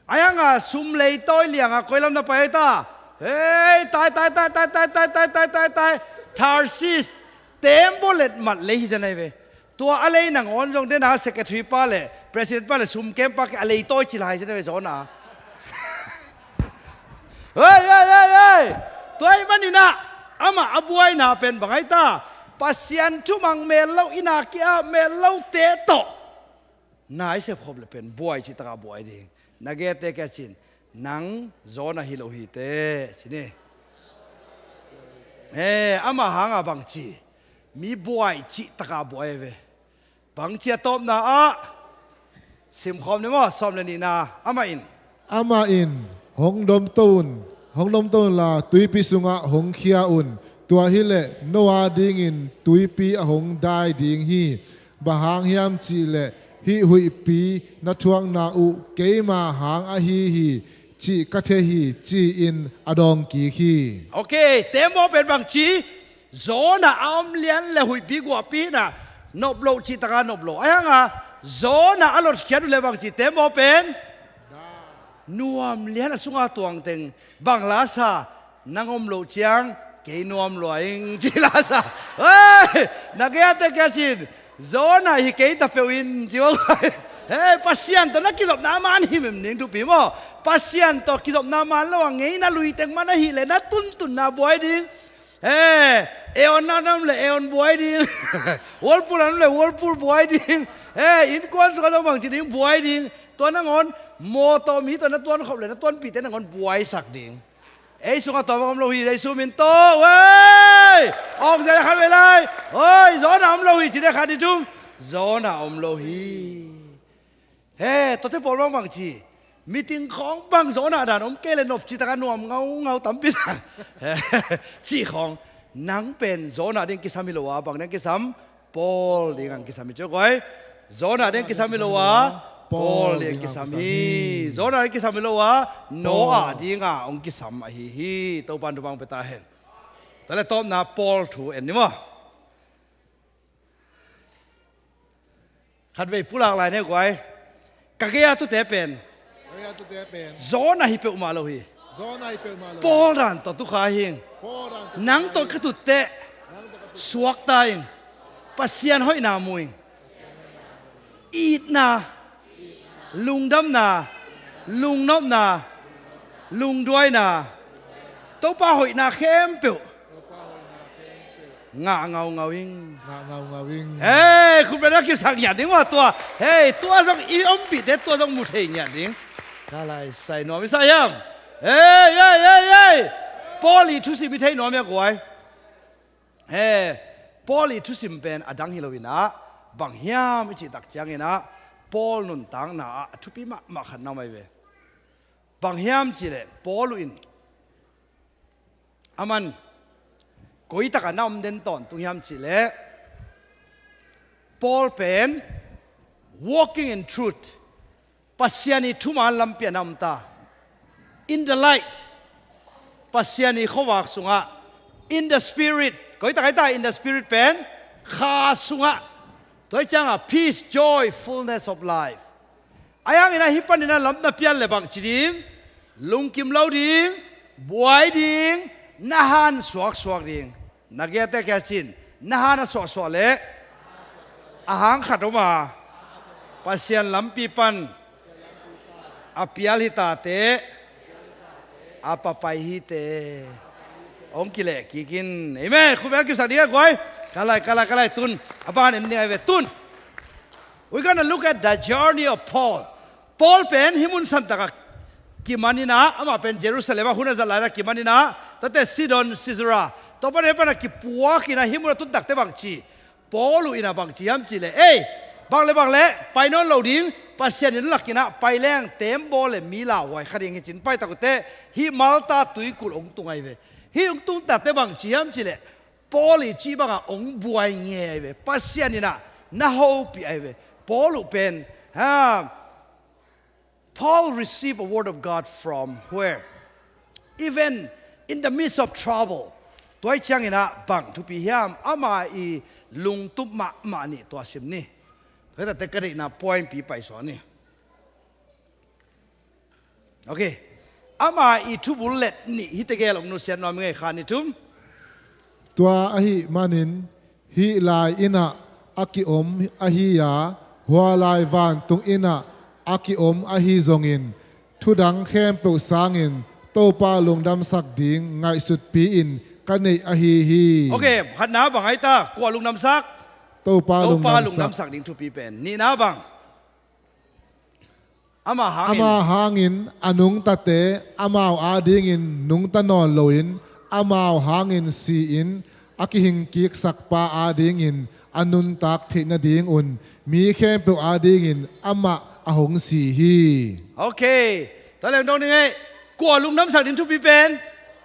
Ahi hang a, sum leitawi liang a koi lam na pai ta? Hei, tai, tai, tai, tai, tai, tai, tai, tai, tai, tai. Tarshish, tembaw letmat lei hi zen ahi ve. Tua a lei nangawn zong den a, secretary pa le president pa le sumkem pa kiang a leitawi ci lai hi zen ahi ve, Jonah. Hei, hei, hei, hei. Tua ahih manin ah amah a buaina pen bang ahi ta? Pasian thumang mel lo, inn a ki-ap mel lote tawh na i sepkhop leh pen buai cih takah buai ding. Na gete kiang ci in, nang Jonah hi lo hi teh, ci ni. Eh, amah hang a bang ci? Mi buai cih takah buai ve. Bang ci a tawpna ah? Simkhawm ni maw, sawm le nihna. Amah in, amah in, hong domto un, hong domto unla tuipi sungah hong khia un. Tua hi leh no a dingin tuipi a hong dai ding hi. Bang hang hiam cih leh hih huihpi na thuakna uh keima hang ahi hi, cih ka thei hi, ci-in a dawng kik hi. Okay, tembaw pen bang ci? Jonah a om lian le huihpi guahpi in ah nop loh cih takah nop lo. Ahi hang a, Jonah a lotkhiat uh leh bang ci? Tembaw pen nuam lian a sungah tuang teng. Bang la sa? Nang om loh ciang kei nuam lua ing, ci la sa. Hei, na gete kiang ci in, Jonah hi kei ta peuh in, ci bang. Hei, Pasian tawh na kizopna man himhim ding thupi maw. Pasian tawh kizopna man lo a ngeina lui teng man ahih leh na tuntunna buai ding. Hei, Aeon a na om leh Aeon buai ding. Whirlpool a na om leh Whirlpool buai ding. Hei, innkuan sungah zong bang ci ding? Buai ding. Tua nangawn mawtaw mi tawh na tuankhop leh na tuanpihte nangawn buaisak ding. Ei sungah tua bang om lo hi, Jesu min tawh. Hei! Awng zia khat vei lai. Hei, Jonah om lo hi, ci ding khat, nih, thum. Jonah om lo hi. Hei, tuate pawl bang bang ci? Meeting khawng bang Jonah dan om kei leh nop cih takah nuam ngaungau tampi sa. Cih khawng. Nang pen Jonah ding kisam hi lo a, bang ding kisam? Paul ding ang kisam hi, ci guai. Jonah ding kisam hi lo a, Paul ding kisam hi. Jonah ding kisam hi lo a, Noah ding a hong kisam ahi hi. Topa'n thupha pia ta hen. Tua leh tawpna Paul thu en ni maw. Khatvei pulak lai ni guai. Ka gei a tute pen, ka gei a tute pen Jonah hi peuhmah lo hi. Jonah hi peuhmah lo hi. Paul dan tawh tu kha hi ing. Paul dan tawh tu kha hi ing. Nang tawh ka tut teh, nang tawh ka tut teh, suakta ing. Pasian hoihna mu ing. Itna, lungdamna, lungnopna, lungduaina, Topa hoihna khempeuh ngah ngaungau ing. Ngah ngaungau ing. Hei, khut beng a kisak ngiat ding maw tua. Hei, tua zong i ompihte tua zong mu thei ngiat ding. Ka lai sai nuam i sa hiam? Hei, hei, hei, hei. Paul i thusim i thei nuam hia guai? Hei, Paul i thusim pen a dang hi lo in ah, bang hiam i cih tak ciangin ah, Paul nuntakna ah a thupi mahmah khat na om ahi ve. Bang hiam cih leh Paul in, aman koi takah na om den tawntung hiam cih leh, Paul pen walking in truth, Pasian i thuman lampi ah na om ta. In the light, Pasian i khuavak sungah. In the spirit, koi tak ahi ta, in the spirit pen kha sungah. Tua ciangah peace, joy, fullness of life. Ahi hangin ah hih panin ah lam na pial leh bang ci ding? Lungkim lo ding, buai ding, na han suaksuak ding. Na gei a te kia cin, na han a suahsuah leh a hang khat om a, Pasian lampi pan a pial hi ta teh, a papai hi teh. Hong kileh kik in. Amen. Khut beng a kisak ding a guai. Ka lai, ka lai, ka lai, tun. A ban en ding ahi ve, tun. We're gonna look at the journey of Paul. Paul pen hih mun santak ah kiman in ah, amah pen Jerusalem ah hun a zat lai-in ah kiman in ah, tua teh Sidon, Caesarea, tua pan hih pan ah kipuak in ah, hih mun a tun tak teh bang ci? Paul uh in ah bang ci hiam cih leh, ei, bang le bang le pai nawn lo ding, Pasian in lakin ah pai leng tembaw le mi lauhuai kha ding hi ci-in pai tak uh teh, hih Malta tuikulh hong tung ahi ve. Hih hong tung tak teh bang ci hiam cih leh, Paul i cih bangah hong buai ngei ahi ve. Pasian in ah na hopih ahi ve. Paul uh pen, ha, Paul received a word of God from where? Even in the midst of trouble. Tua ahih ciangin ah bang thupi hiam, ama i lungtup mahmah nih tua sim ni. Tua hi tak teh ka deihna point pi paisuak ni. Ok. Ama i thubul let nih hihte gel hong nusiat nuam ing ei, khat, nih, thum. Tua ahih manin hih lai inn ah a ki-om ahi a, hua lai vantung inn ah a ki-om ahi zongin, thudang khempeuh sangin Topa lungdamsak ding ngaihsutpi-in ka neih ahi hi. Ok, khatna bang ahi ta, kua lungdamsak? Topa Topa lungdamsak. Lungdamsak ding thupi pen. Nihna bang? Ama hangin. Ama hangin a nungtate amau adingin nungta nawn loin, amau hangin si-in a kihingkiksakpa adingin a nuntak theih nadingun mi khempeuh adingin amah a hong si hi. Ok. Tua leh dong ding ei. Kua lungdamsak ding thupi pen?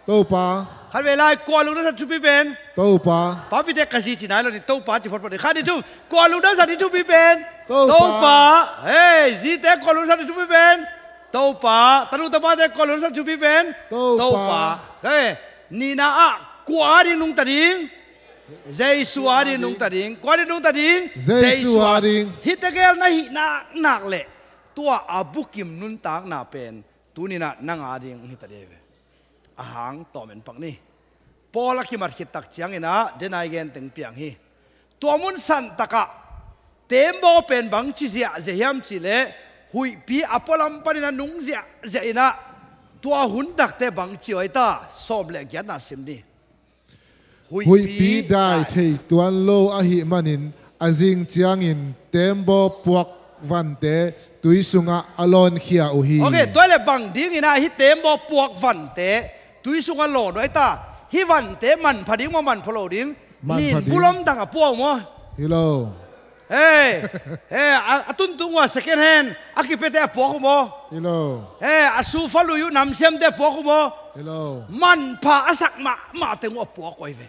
Topa. Khatvei lai, kua lungdamsak thupi pen? Topa. Papite ka zi ci nai lo ni, Topa ci photphot ni. Khat, nih, thum. Kua lungdamsak ding thupi pen? Topa. Topa. Hei, zite, kua lungdamsak ding thupi pen? Topa. Tanu tapate, kua lungdamsak ding thupi pen? Topa. Topa. Hei, nihna ah kua ading nungta ding? Jesu ading nungta ding. Kua ading nungta ding? Jesu ading. Hihte gel na hih naknak leh tua a bukim nuntakna pen tuni-in ah nang ading hita ding ve. A hang tawm en pak ni. Paul a kimat khit tak ciangin ah denai gen teng piang hi. Tua mun santak ah tembaw pen bangci ziahziah hiam cih leh, huihpi a pualam panin a nung ziahziah in ah, tua hun tak teh bangci uh ahi ta, sawm le giatna sim ni. Huihpi dai thei tuan lo ahih manin a zing ciangin tembaw puak vante tui sungah a lawnkhia uh hi. Ok, tua leh bang dingin ah hih tembaw puak vante tui sungah lawn uh ahi ta? Hih vante manpha ding maw, manpha lo ding? Manpha ding. Nin bulom dang a puak uh maw? Hi lo. Hei, hei, a, a tuntung uh a second hand a kipiate a puak uh maw? Hi lo. Hei, a sufa lui uh namsiamte a puak uh maw? Hi lo. Manpha a sak mahmah teng uh a puak uh ahi ve.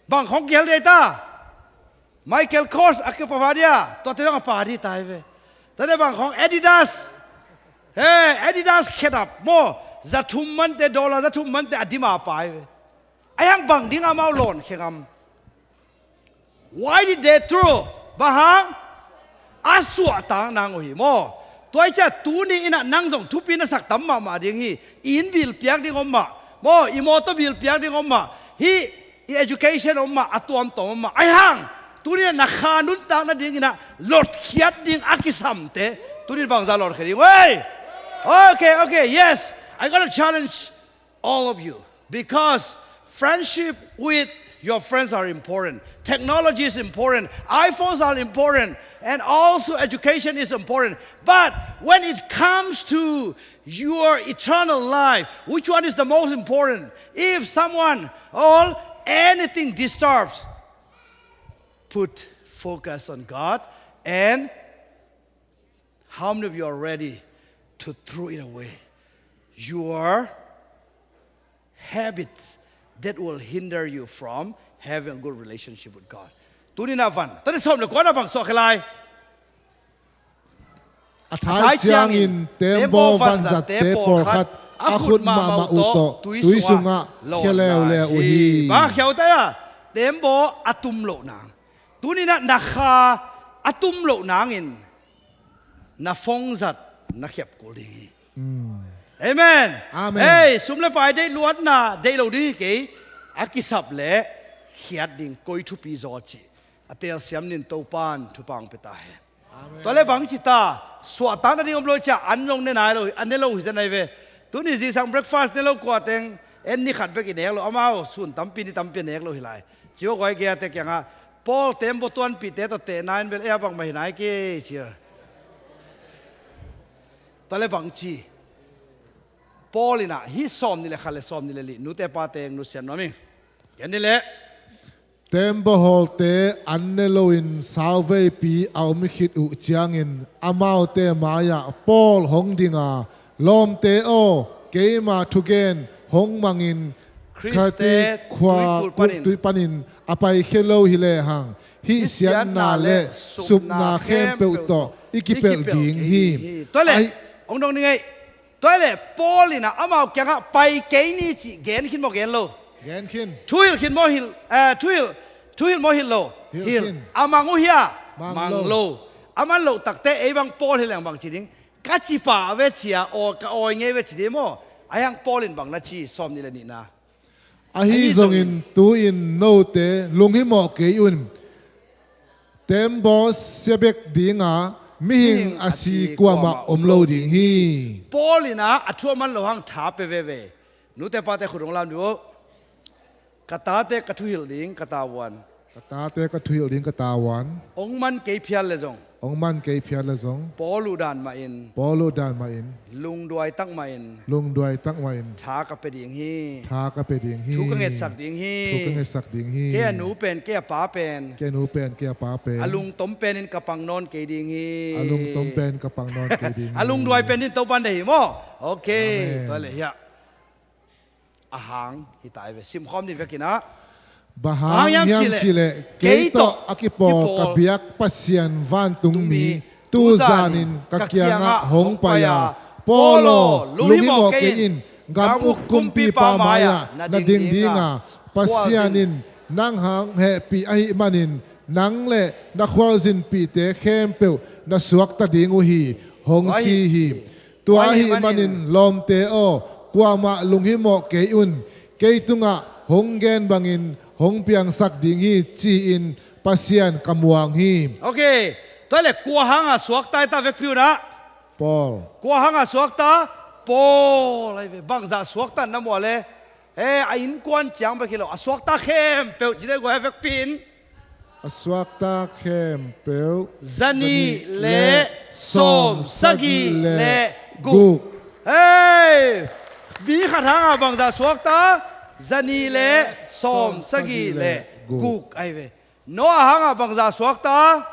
Bang khawng kihel ding ta? Michael Kors a kipa va dia, tuate dong a pa ding ta ahi ve. Tuate bang khawng Adidas. Hei, Adidas khedap maw, za thum mante, dollar za thum mante a dim a pa ahi ve. Ahi hang bang ding amau lawnkhia ngam? Why did they throw? Bang hang? A suahtak nang uh hi maw. Tua ahih ciang tuni in ah nang zong thupi na sak tam mahmah ding hi. I inn bil piak ding om mah maw, i mawtaw bil piak ding om mah, hih i education om mah, a tuamtuam om mah. Ahi hang tuni in ah na kha nuntak nadingin ah lotkhiat ding a kisamte tuni in bangzah lawngkhia ding uh ei? Okay, okay, yes. I gotta challenge all of you, because friendship with your friends are important. Technology is important. iPhones are important. And also education is important. But when it comes to your eternal life, which one is the most important? If someone or anything disturbs, put focus on God and how many of you are ready to throw it away? Your habits that will hinder you from having a good relationship with God. Tuni in ah van. Tuni sawm le kuana bang suak khia lai? A thai ciangin tembaw vanzatte pawlkhat a khut mahmah uh tawh tui sungah khia leuleu uh hi. Bang khia uh ta? Tembaw a tum loh nang. Tuni in ah na kha a tum loh nangin na phone zat na khiap kul ding hi. Amen. Amen. Hei, sum le pai deih luatna deih lo ding hi kei. A kisap leh khiat ding koi thupi zaw cih a telsiam nin Topa'n thupha hong pia ta hen. Amen. Tua leh bangci ta, suahtak nading om lo ciang an zong ne nai lo, an ne lo hi zen ahi ve. Tuni zingsang breakfast ne lo kua teng, en ni khat bek i nek lo, amau sun tampi ni tampi a nek lo hi lai. Ci-a guai gei-a te kiangah Paul tembaw tuanpihte tawh tehna in bel ei a bangmah hi nai kei ci-a. Tua leh bangci, Paul in ah hih sawm nih le khat le sawm nih le li, nute pate hong nusiat nuam ing. Gen ni leh. Tembaw hawlte an ne loin sauveipi a om khit uh ciangin amaute mai-ah Paul hong dinga, "Lawmte aw, keima thugen hong mangin Krete khua tui panin a paikhia lo hi lehang, hih siatna le supna khempeuh tawh i kipelh ding hi." Tua leh hong dong ni ngei. Tua leh Paul in ah amau kiangah pai kei ni cih gen khin maw, gen lo? Gen khin. Thuhilh khin maw, hilh, eh, thuhilh, thuhilh maw, hilh lo? Hilh khin. A mang uh hia? Mang lo. A man loh takte ei bang Paul hi leng bang ci ding? Ka cipa a ve cia, aw, ka awi ngei ve ci ding maw? Ahi hang Paul in bang na ci, sawm nih le nihna. Ahi zongin tu-in note lunghimawh kei un. Tembaw sia bek dinga mihing a si kuamah om lo ding hi. Paul in ah a thu a man loh hang tha pia veve. Nute pate khut hong lam dih uh. Ka tate ka thuhilh ding ka tavuan. Ka tate ka thuhilh ding ka tavuan. Hong man kei phial le zong. Hong man kei phial le zong. Paul uh dan mahin. Paul uh dan mahin. Lungduai tak mahin. Lungduai tak mahin. Tha ka pia ding hi. Tha ka pia ding hi. Thu ka ngetsak ding hi. Thu ka ngetsak ding hi. Kei a nu pen, kei a pa pen. Kei a nu pen, kei a pa pen. A lungtom penin ka pang nawn kei ding hi. A lungtom pen ka pang nawn kei ding hi. A lungduai pen din Topan deih hi maw? Ok. Amen. Tua leh hiah. A hang hi ta hi ve. Simkhawm ni vekin ah. Bang hang hiam cih leh kei tawh a kipawl ka biak Pasian vantungmi tu zanin ka kiangah hong pai a, "Paul aw, lunghimawh kei in, gam uk kumpipa mai-ah na ding dinga, Pasian in nang hong hehpih ahih manin nang le na khualzinpihte khempeuh na suakta ding uh hi," hong ci hi. Tua ahih manin lawmte aw, kuamah lunghimawh kei un. Kei tungah hong gen bangin hong piangsak ding hi, ci-in Pasian ka muang hi. Ok. Tua leh kua hanga suakta hi ta vekpi un ah. Paul. Kua hanga suakta? Paul. Ahi ve, bangzah suakta na muah le? Eh, a innkuan ciang bek hi lo, a suakta khempeuh ci deuh guai a vekpi in. A suakta khempeuh. Zanih le sawm sagih le guk. Hei! Mi khat hanga bangzah suakta? Zanih le sawm sagih le guk. Ahi ve. Noah hanga bangzah suakta?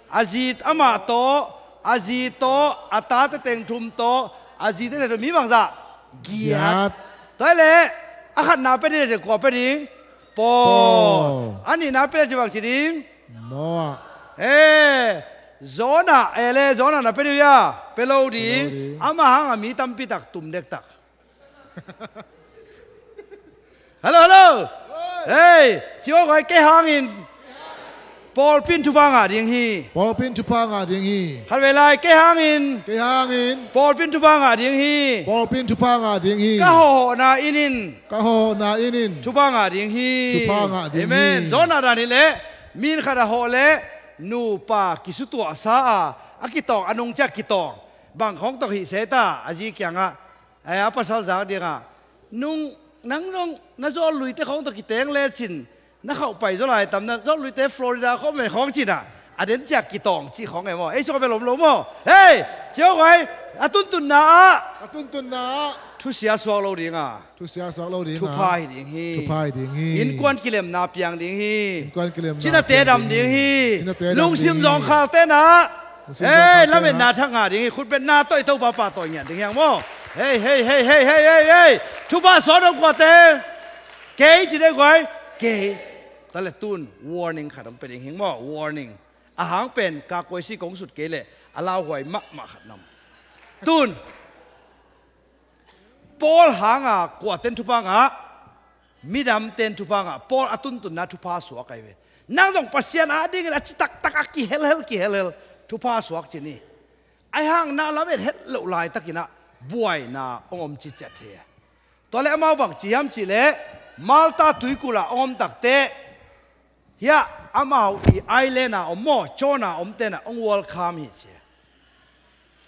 A zi amah tawh, a zi tawh, a tate teng thum tawh, a zite teng thum, mi bangzah? Giat. Tua leh a khatna pia ding, kua pia ding? Paul. Paul. A nihna pia ding, bang ci ding? Noah. Eh, Jonah, eh le, Jonah na pia ding uh hia? Pia lo ding. Pia lo ding. Amah hanga mi tampi tak tum dektak. Hello, hello. Hei, ci-o guai, kei hangin pawlpi in thupha ngah ding hi. Pawlpi in thupha ngah ding hi. Khatvei lai, kei hangin. Kei hangin. Pawlpi in thupha ngah ding hi. Pawlpi in thupha ngah ding hi. Ka hawhna in in. Ka hawhna in in. Thupha ngah ding hi. Thupha ngah ding hi. Amen. Jonah dan hi leh, mi in khat a hawh leh nupa kisutuahsa a, a kitawng, a nung ciang kitawng. Bang khawng tawh hih se ta, a zi kiangah. Ai, a pasal zak dingah, "Nung, nang zong na zawlluite khawng tawh kiteng lecin na khauh pai zaw lai tam, na zawlluite Florida khawng mei khawng," cinah, a den ciah kitawng cih khawng e maw? Ei sung a bia lom lo maw? Hei, ci-o guai, a tuntunna ah, a tuntunna ah thusia suak lo dinga, thusia suak lo dinga, thupha hi ding hi. Thupha hi ding hi. Innkuan kilemna piang ding hi. Innkuan kilemna piang ding hi. Cinate dam ding hi. Cinate dam ding hi. Lungsim zawngkhal tenah, lungsim zawngkhal tenah, hei, lametna thak ngah ding hi. Khutbetna tawh i Topa pahtawi ngiat ding hi hang maw? Hei, hei, hei. Thupha suak dong kuate? Kei ci deuh guai. Kei. Tua leh tun warning khat hong pia ding hi maw? Warning. A hang pen ka kuaisi kong sut kei leh a lauhuai mahmah khat nam. Tun Paul hanga kuaten thupha ngah, midamten thupha ngah, Paul a tuntunna thupha suak ahi ve. Nang zong Pasian adingin a citaktak a kihelhel, kihelhel thupha suak ci ni. Ahi hang na lamet het loh laitakinah buaina hong om ciciat hi. Tua leh amau bang ci hiam cih leh, Malta tuikulh ah hong om takteh, hiah amau i island a om maw, John a om tenah hong welcome hi ci.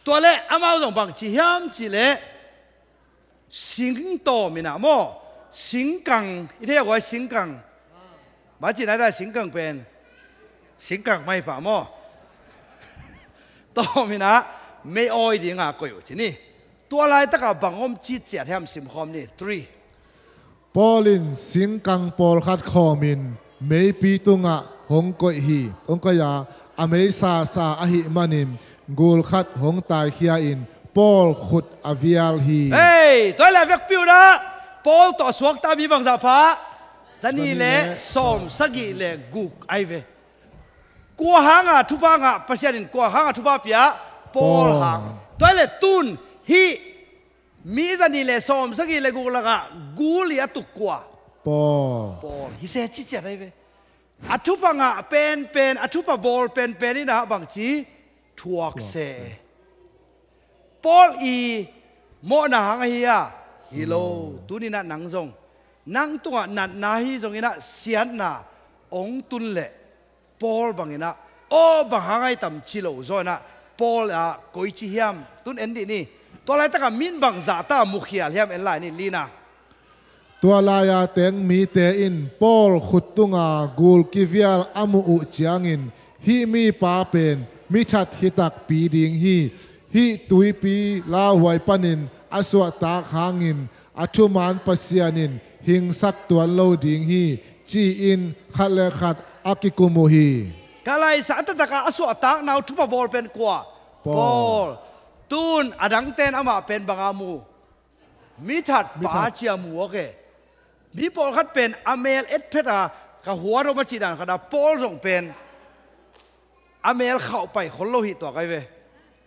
Tua leh amau zong bang ci hiam cih leh, singtawm inah maw, singkang, i thei a guai singkang. Bang ci nai ta singkang pen? Singkang mai pah maw? Tawm inah mei awi dinga koih uh ci ni. Tua laitakah bang om citciat hiam simkhawm ni. Three. Paul in singkang pawlkhat khawmin meipi tungah hong koih hi. Hong koih a, a mei sasa ahih manin gul khat hong taikhia-in Paul khut a vial hi. Hei, tua hi leh a vekpi un ah Paul tawh a suakta mi bangzah pha? Zanih le sawmsagih le guk ahi ve. Kua hanga thupha ngah, Pasian in kua hanga thupha pia? Paul hang. Tua hi leh tun hih mi zanih le sawmsagih le guk lakah gul i a tuk kua? Paul. Paul. Hi se ciciat ahi ve. A thupha ngah penpen, a thupha bawl penpen in ah bangci thuak se. Paul i mawhna hang ahi a? Hi lo. Tuni-in ah nang zong, nang tungah natna hi zongin ah siatna hong tun leh Paul bangin ah, aw, bang hang ahi tam ci lo zaw in ah, Paul ah koici hiam? Tun en dih ni. Tua laitakah mi in bangzah ta mukhial hiam, en lai ni, lina. Tua lai-a teng mite in Paul khut tunga gul kivial a muh uh ciangin, hih mipa pen mithat hi takpi ding hi. Hih tuipi lauhuai panin a suahtak hangin a thuman Pasian in hingsak tuan lo ding hi, ci-in khat le khat a kikum uh hi. Ka laisa a taktakah a suahtakna uh thupha bawl pen kua? Paul. Paul. Tun a dangten amah pen banga mu? Mithat pa, mithat, ci-a mu aw ke. Mi pawlkhat pen a mel etphet a, ka huat om a cih dan khat a, Paul zong pen a mel khauh pai khol lo hi tuak ahi ve.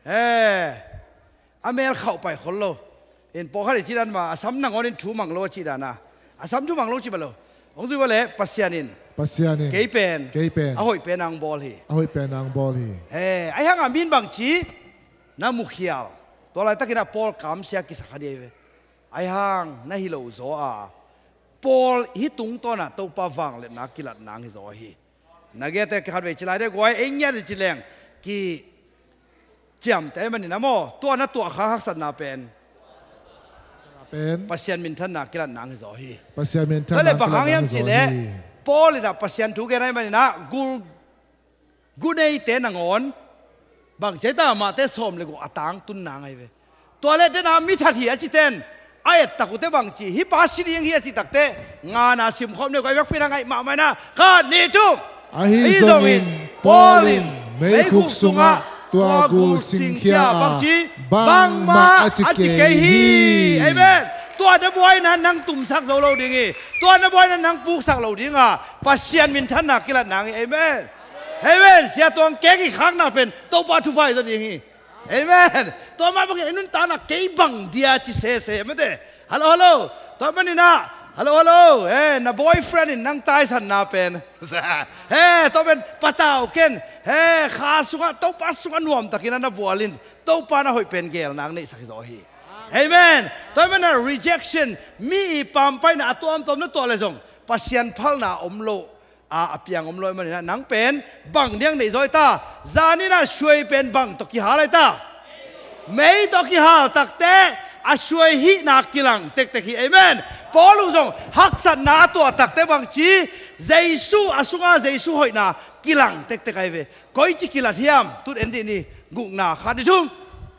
He. A mel khauh pai khol lo. In pawlkhat i cih dan mah, a sam nangawn in thu mang lo a cih dan a. A sam thu mang lo cih bang lo. Hong zui ua leh Pasian in, Pasian in kei pen, kei pen a hoih pen a hong bawl hi. A hoih pen a hong bawl hi. He, ahi hangah mi in bangci na mukhial? Tua laitakin ah Paul kamsia kisa kha ding ahi ve. Ahi hang na hi lo zaw a, Paul hih tungtawn ah Topa vangliatna kilat nang hi zaw hi. Na gete khat vei ci lai de guai, ei ngiat in ci leng kiciamteh ahih manin ah maw, tua na tuah khak haksatna pen, pen Pasian minthanna kilat nang hi zaw hi. Pasian minthanna kilat nang hi zaw hi. Tua leh bang hang hiam cih leh Paul in ah Pasian thu gen ahih manin ah gul gu neite nangawn bangci a hi ta, mahte sawm le guk a tangtun nang ahi ve. Tua leh tena mithat hi a cite in a ettak uh teh bangci, hih pa si ding hi a cih takteh, ngana simkhawm ni uh, ka i vekpi-in a ngaih mahmah in ah, khat, nih, thum. Ahi zongin Paul in meikhuk sungah tua gul singkhia a, bangci, bangmah a ci kei hi. Amen. Tua na buaina nang tumsak zo lo ding hi. Tua na buaina nang puksak lo ding a, Pasian minthanna kilat nang hi. Amen. Amen. Sia tuang kek i khakna pen Topa thupha hi zaw ding hi. Amen. Tua mah bangin i nuntakna kei bang dia ci sese mate. Hello, hello. Tua manin ah, hello, hello. Eh, na boyfriend in nang taisanna pen, eh, tua pen patau ken. Eh, kha sungah, Topa sungah nuamtakin ah na bual in, Topa in a hoih pen gel nang neihsak hi zaw hi. Amen. Tua manin ah rejection, mi i pampaina a tuamtuam na tuah leh zong Pasian phalna om lo a, a piang om lo ahih manin ah, nang pen bang diang neih zaw hi ta? Zanin ah suai pen bang tawh kihal ahi ta? Mei tawh kihal takteh a suai hihna kilang tektek hi. Amen. Paul uh zong haksatna a tuah takteh bangci, Jesu, a sunga Jesu hoihna kilang tektek ahi ve. Koici kilat hiam? Tun en dih ni. Gukna, khat, nih, thum.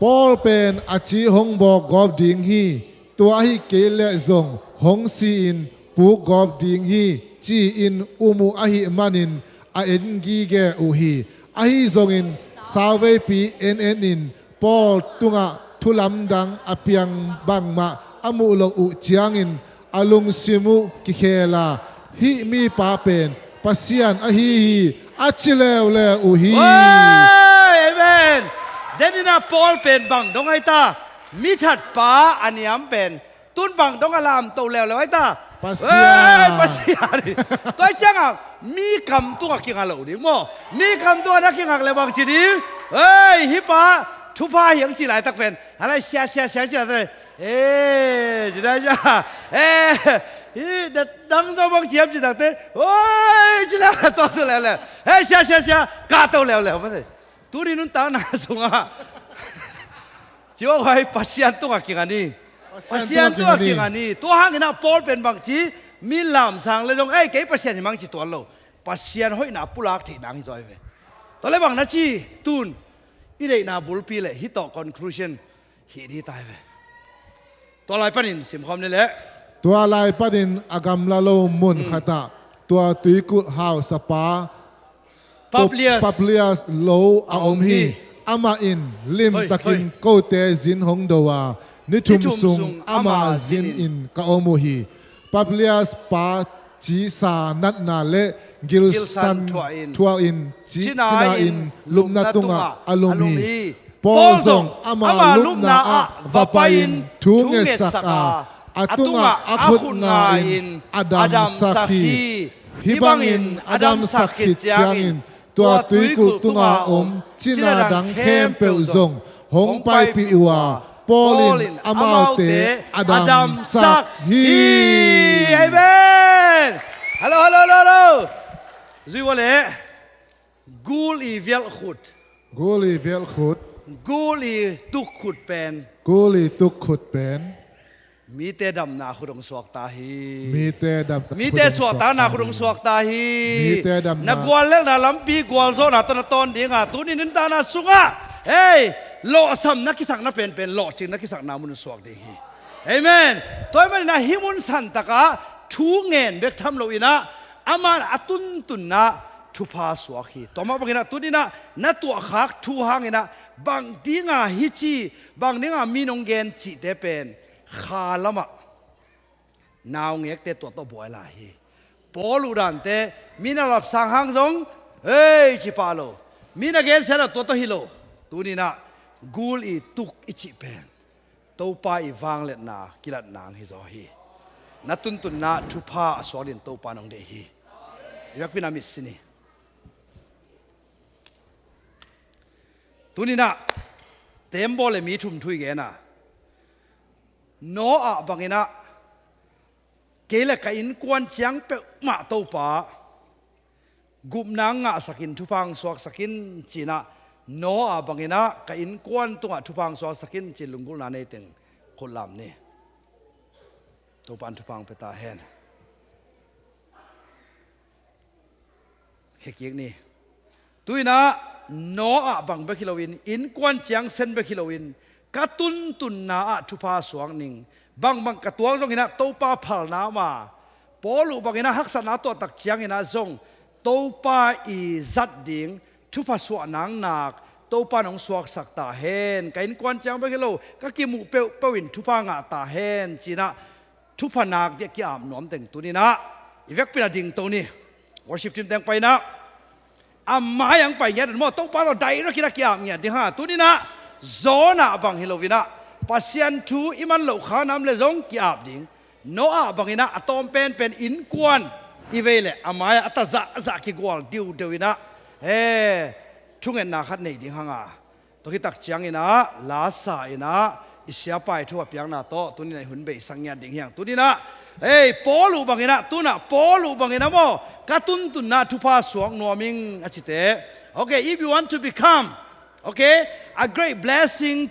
Paul pen a ci hong bawk gawp ding hi. Tua ahih kei leh zong hong si-in puk gawp ding hi, ci-in um uh ahih manin a en gige uh hi. Ahi zongin sauveipi en en in Paul tungah thu lamdang a piang bangmah a muh loh uh ciangin a lungsim uh kikhel a, hih mipa pen Pasian ahi hi, a ci leuleu uh hi. Oi, amen. Denin ah Paul pen bang dong ahi ta? Mithat pa a niam pen tun bang dong a lamto leuleu ahi ta? Pasian. Oi, Pasian hi. Tua ciangah mi kam tungah kingah lo ding maw? Mi kam tungah na kingah leh bang ci ding? Oi, hih pa thupha hi hang ci laitak pen, halai sia, sia, sia ci laitak pen, eh, ci dai cia. Eh, hih dang zaw bang ci hiam ci takteh, oi, ci laitak tua tu leuleu. Eh, sia, sia, sia, kahto leuleu mate. Tuni nuntakna sungah ci aw, hai, Pasian tungah kinga ni. Pasian tungah kinga ni. Tua hangin ah Paul pen bangci, mi lamsang leh zong, ei, kei Pasian hi mang ci tuan lo. Pasian hoihna pulak theih nang hi zaw hi ve. Tua leh bang na ci, tun i deihna bulpi leh hih tawh conclusion hih ding ta hi ve. Tua lai panin simkhawm ni leh. Tua lai panin a gamla lo mun khatah Tua tuikulh hausapa Publius lo a om hi. Amah in limtakin kote zin hong do a, ni thum sung ama zin in ka om uh hi. Publius pa cisa natna le gilsan thuah in cina in lupna tungah a lum hi. Paul zong ama lupna ah va pai-in thu ngetsak a, a tungah a khut nga-in a damsak hi. Hih bangin a damsak khit ciangin tua tuikulh tunga om cina dang khempeuh zong hong paipih uh a, Paul in amaute a damsak hi. Amen. Hallo, hallo, hallo, hallo. Zui vua leh. Gul i vialh khut. Gul i vialh khut. Gul i tuk khut pen. Gul i tuk khut pen. Mite damna khut hong suakta hi. Mite suahtakna khut hong suakta hi. Na guallelhna lampi gualzawhna tawh na tawn dinga, tuni nuntakna sungah, hei, lawhsamna kisakna penpen lawhcingna kisakna mun suak ding hi. Amen. Tua ahih maninah hih mun santakah thu ngen bek tham loinah amah a tuntunna thupha suak hi. Tua mah banginah tuninah na tuahkhak thu hanginah bang dinga hih ci, bang dinga mi nong gen cihte pen kha lamah naungekte tua tawh buai lai hi. Paul uh dante mi na lapsang hang zong hei ci pah lo. Mi na gensia lo tua tawh hi lo. Tuninah gul i tuk i cih pen Topa i vangliatna kilatna ang hi zaw hi. Na tuntunna thupha a suak din Topa nong deih hi. I biakpina mitsin hi. Tuninah tembaw le mi thum thu i gena. Noah banginah kei le ka innkuan ciang peuhmah Topa gupna ngahsakin thupha hong suaksakin cinah Noah banginah ka innkuan tungah thupha hong suaksakin cin lunggulhna neiteng khutlam ni. Topa in thupha hong pia ta hen. Khekik ni. Tuinah Noah bang bek hi loin innkuan ciang sen bek hi loin ka tuntunna ah thupha suak ning. Bangbang ka tuak zonginah Topa phalna ma. Paul uh banginah haksatna tuahtak cianginah zong Topa i zat ding thupha suah nangnak Topa nong suaksak ta hen. Ka innkuan ciang bek hi lo ka kimuh peuhpeuh in thupha ngah ta hen cinah thupha nak dih a ki-ap nuam teng tuninah i vekpinah dingto ni. Worship team teng painah a mai ang pai ngiat un maw, Topa tawh direct inah ki-ap ngiat ding ha. Tuninah Jonah bang hi loinah Pasian thu i man loh kha nam le zong ki-ap ding. Noah banginah a tawm penpen innkuan i vei leh a mai-ah a tazahzah kigual diudeu inah he thungetna khat nei ding hanga. Tua khit tak cianginah lasa inah i siapa i thu a piakna tawh tuninah i hun beisak ngiat ding hiang. Tuninah hei Paul uh banginah tunah Paul uh banginah maw ka tuntunna thupha suak nuam ing a cite. Okay, if you want to become, okay, a great blessing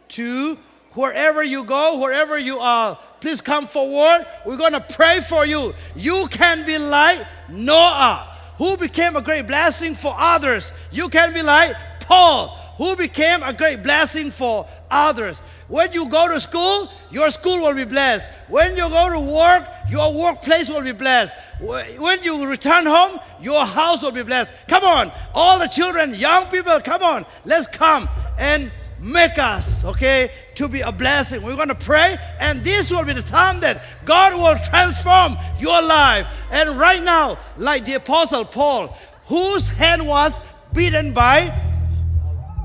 to wherever you go, wherever you are, please come forward. We're gonna pray for you. You can be like Noah, who became a great blessing for others. You can be like Paul, who became a great blessing for others. When you go to school, your school will be blessed. When you go to work, your workplace will be blessed. Wh-, when you return home, your house will be blessed. Come on, all the children, young people, come on. Let's come and make us, okay, to be a blessing. We're gonna pray, and this will be the time that God will transform your life. And right now, like the Apostle Paul, whose hand was bitten by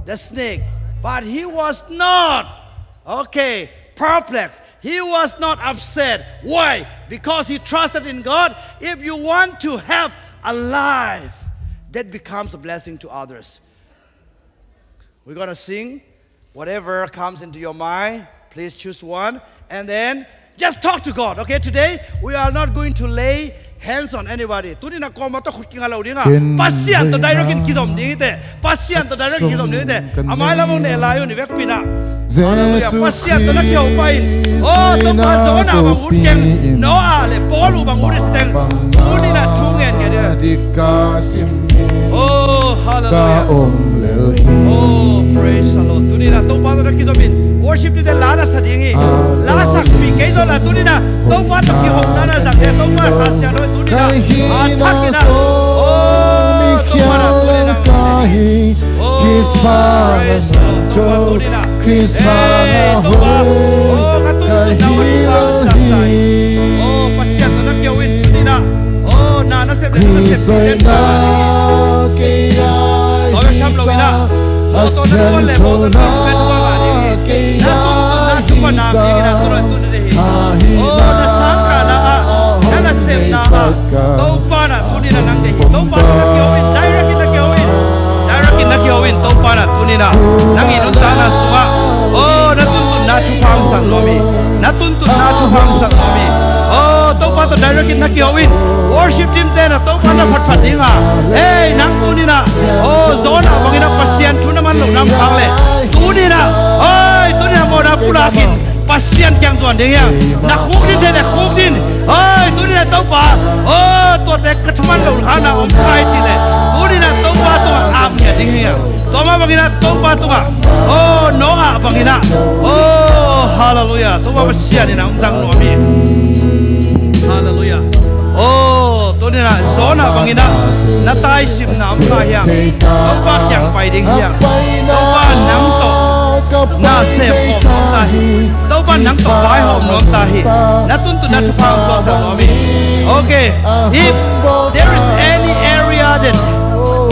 the snake, but he was not, okay, perplexed. He was not upset. Why? Because he trusted in God. If you want to have a life that becomes a blessing to others, we're gonna sing. Whatever comes into your mind, please choose one. And then just talk to God, okay? Today, we are not going to lay hands on anybody. Tuninah kuamah tawh khut kinga lo dinga. Pasian tawh direct in kizom ding hite. Pasian tawh direct in kizom ding hite. A mai lam hong neh lai un i vekpinah. Hallelujah. Pasian tawh na kiho pah in. Oh, Topa Jonah bang ut keng. Noah le Paul uh bang ut i teng. Tuninah thu ngen ngen ding. Oh, hallelujah. Oh, praise the Lord. Tuni Tuni-in ah Topa tawh na kizom in worship team te la na sa ding hi. La sakpih kei zawh la, tuni-in ah Topa tawh kihona na zang ding hi. Topa Kha Siangtho in tuni-in ah a thak in ah, oh, Topa in ah tuni-in ah, oh, praise the Lord. Topa tuni-in ah, hey, Topa, oh, ka tuntunna uh a thupha hong sang ta hi. Oh, Pasian tawh na kiho in tuni-in ah, oh, na nasep le na nasep hi. Tua bek tham loin ah, mawtaw na tuan le mawtaw na tuan le tua ngah ding hi. Na tuntunna thupha na dingin ah tua na tun ding hi. Oh, na sangkahna ah, na nasepna ah, Topa in ah tuni-in ah nang deih hi. Topa in ah na kiho in, direct in na kiho in. Direct in na kiho in, Topa in ah tuni-in ah nang i nuntakna sungah, oh, na tuntunna thupha hong sak nuam hi. Na tuntunna thupha hong sak nuam hi. Oh, Topa tawh direct in na kiho in. Worship team te in ah Topa na phatphat ding a, hey, nang tuni-in ah, oh, Jonah bangin ah Pasian thu na man lohna om khak leh, tuni-in ah, oi, tuni-in ah mawhna pulak in Pasian kiang zuan ding hi hang. Na khukdin thei leh khukdin, oi, tuni-in ah Topa, oh, tuate ka thuman lohna om kha hi ci leh, tuni-in ah Topa tungah ap ngiat ding hi hang. Tua mah bangin ah Topa tungah, oh, Noah bangin ah, oh, hallelujah, Topa Pasian in ah hong zang nuam hi. Hallelujah. Oh, tuni-in ah Jonah bangin ah na taisimna om kha hi hang. Topa kiang pai ding hi hang. Topa nang tawh na sem khawm nuam ta hi. Topa nang tawh vaihawm nuam ta hi. Na tuntunna thupha hong suaksak nuam hi. Okay. If there is any area that,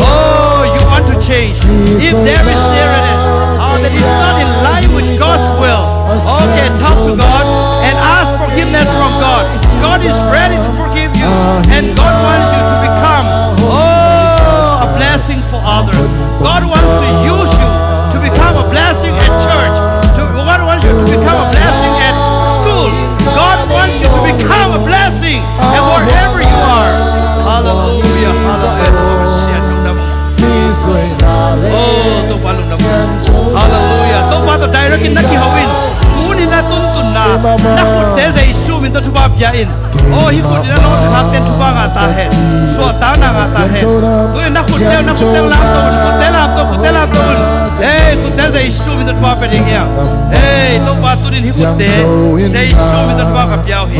oh, you want to change, if there is area that, oh, that is not in line with God's will, okay, talk to God and ask forgiveness from God. God is ready to forgive you, and God wants you to become, oh, a blessing for others. God wants to use you to become a blessing at church. To, God wants you to become a blessing at school. God wants you to become a blessing and wherever you are. Hallelujah, hallelujah. Oh, Topa lungdam. Hallelujah. Topa tawh direct in na kiho in. Tuni-in na tuntunna, na khutte Jesu min tawh thupha pia in. Oh, hih khut in a lawng khakte in thupha ngah ta hen. Suahtakna ngah ta hen. Tuni-in na khutte, na khutte lamto un, khutte lamto, khutte lamto un. Hey, khutte Jesu min tawh thupha pia ding hi hang. Hey, Topa tuni-in hih khutte Jesu min tawh thupha ka pia uh hi.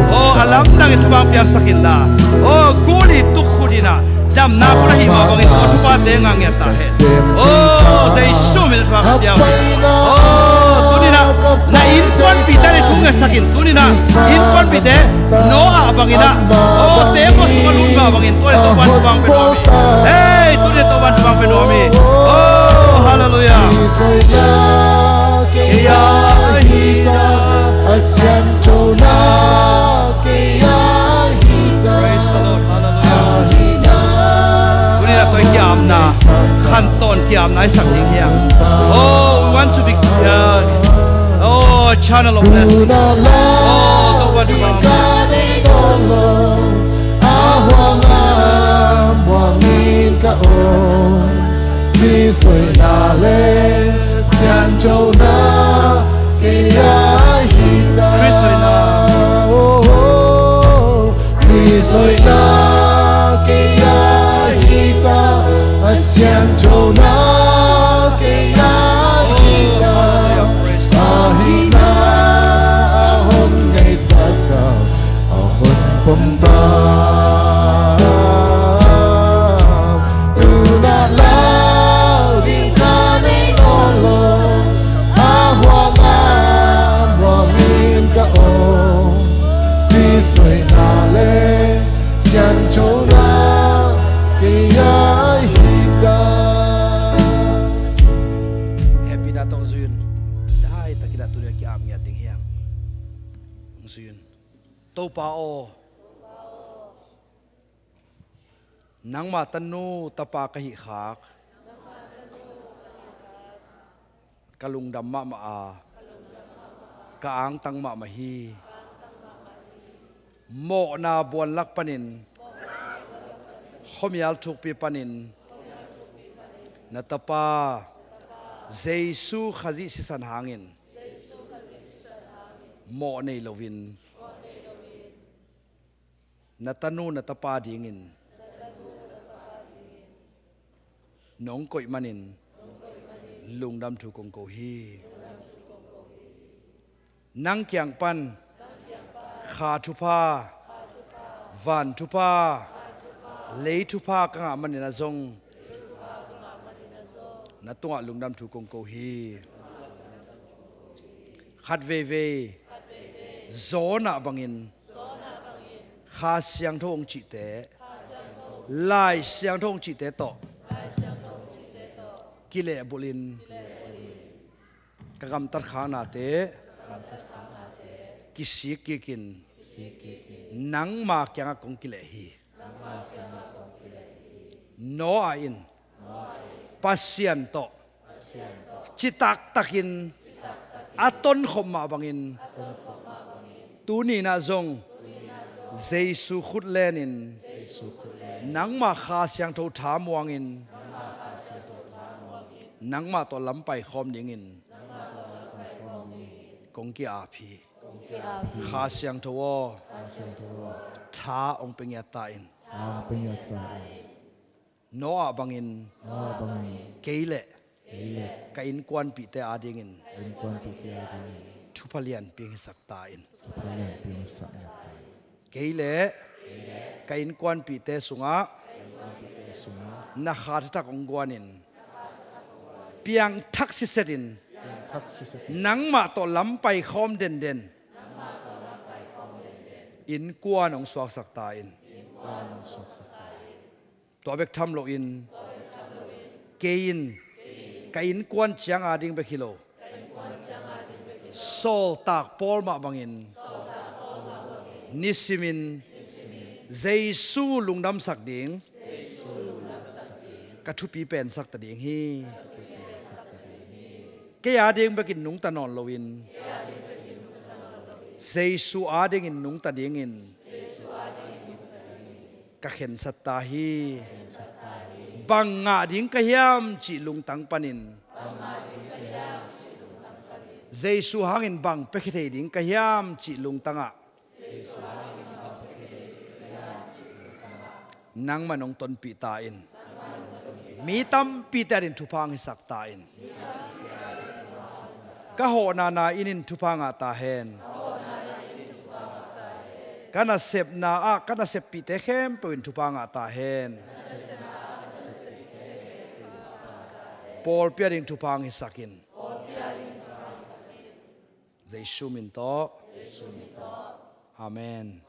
Oh, a lamdang in thupha piaksak inla. Oh, gul hi tuk khut in ah damna kul ahih mah bangin tua thuphate ngah ngiat ta hen. Oh, Jesu min a thupha ka pia uh hi. Oh, tuni-in ah na innkuanpihte in thu ngetsak in, tuni-in ah innkuanpihte Noah bangin ah, oh, teembaw sungah lut mah bangin tua in Topa'n thupha hong pia nuam hi. Hey, tuni-in Topa'n thupha hong pia nuam hi. Oh, hallelujah. Praise the Lord. Hallelujah. Tuni-in ah tua kiamna, khantawn kiamna i sak ding hi hang. Oh, we want to be, uh, oh, channel of blessing. Oh, Topa, Topa. Khrist hoihna. Hehpihna tawh zui un. Dai takin ah tuni-in ah ki-ap ngiat ding hi hang. Zui un. Topa aw, nangma tanu tapa ka hih khak. Ka lungdam mahmah a, ka angtang mahmah hi. Mawhna buanlak panin khuamial thukpi panin na tapa Jesu Khazih sisan hangin mawh nei loin na tanu na tapa dingin nong koih manin Lungdam thu kong ko hi. Nang kiang pan kha thupha, van thupha, lei thupha ka ngah manin ah zong na tungah lungdam thu kong ko hi. Khat veivei zawn ah bangin Kha Siangtho hong cihte, Lai Siangtho hong cihte tawh kileh bulhin ka gamtat khaknate kisik kikin nangma kiangah kong kileh hi. Noah in Pasian tawh citaktakin a tonkhop mah bangin tuni-in ah zong Jesu khut lenin nangma Kha Siangtho thamuangin nangmah tawh lam paikhawm dingin kong ki-ap hi. Kha Siangtho aw, tha hong pia ngiat ta in. Noah bangin kei le ka innkuanpihte adingin thupha lianpi hong hisak ta in. Kei le ka innkuanpihte sungah na kha taktak hong guanin piangthak sisetin nangmah tawh lam paikhawm denden innkuan hong suaksak ta in. Tua bek tham loin kei in ka innkuan ciang ading bek hi lo, sawltak Paul mah bangin nisimin Jesu lungdamsak ding ka thupi pensak ta ding hi. Kei ading bekin nungta nawn loin Jesu adingin nungta dingin ka khensat ta hi. Bang ngah ding ka hiam cih lungtang panin Jesu hangin bang piakhia thei ding ka hiam cih lungtangah nangman hong tonpih ta in. Mi tampite adingin thupha hong hisak ta in. Ka hawhna na-in in thupha ngah ta hen. Ka nasepna ah ka naseppihte khempeuh in thupha ngah ta hen. Pawlpi adingin thupha hong hisak in. Jesu min tawh. Amen.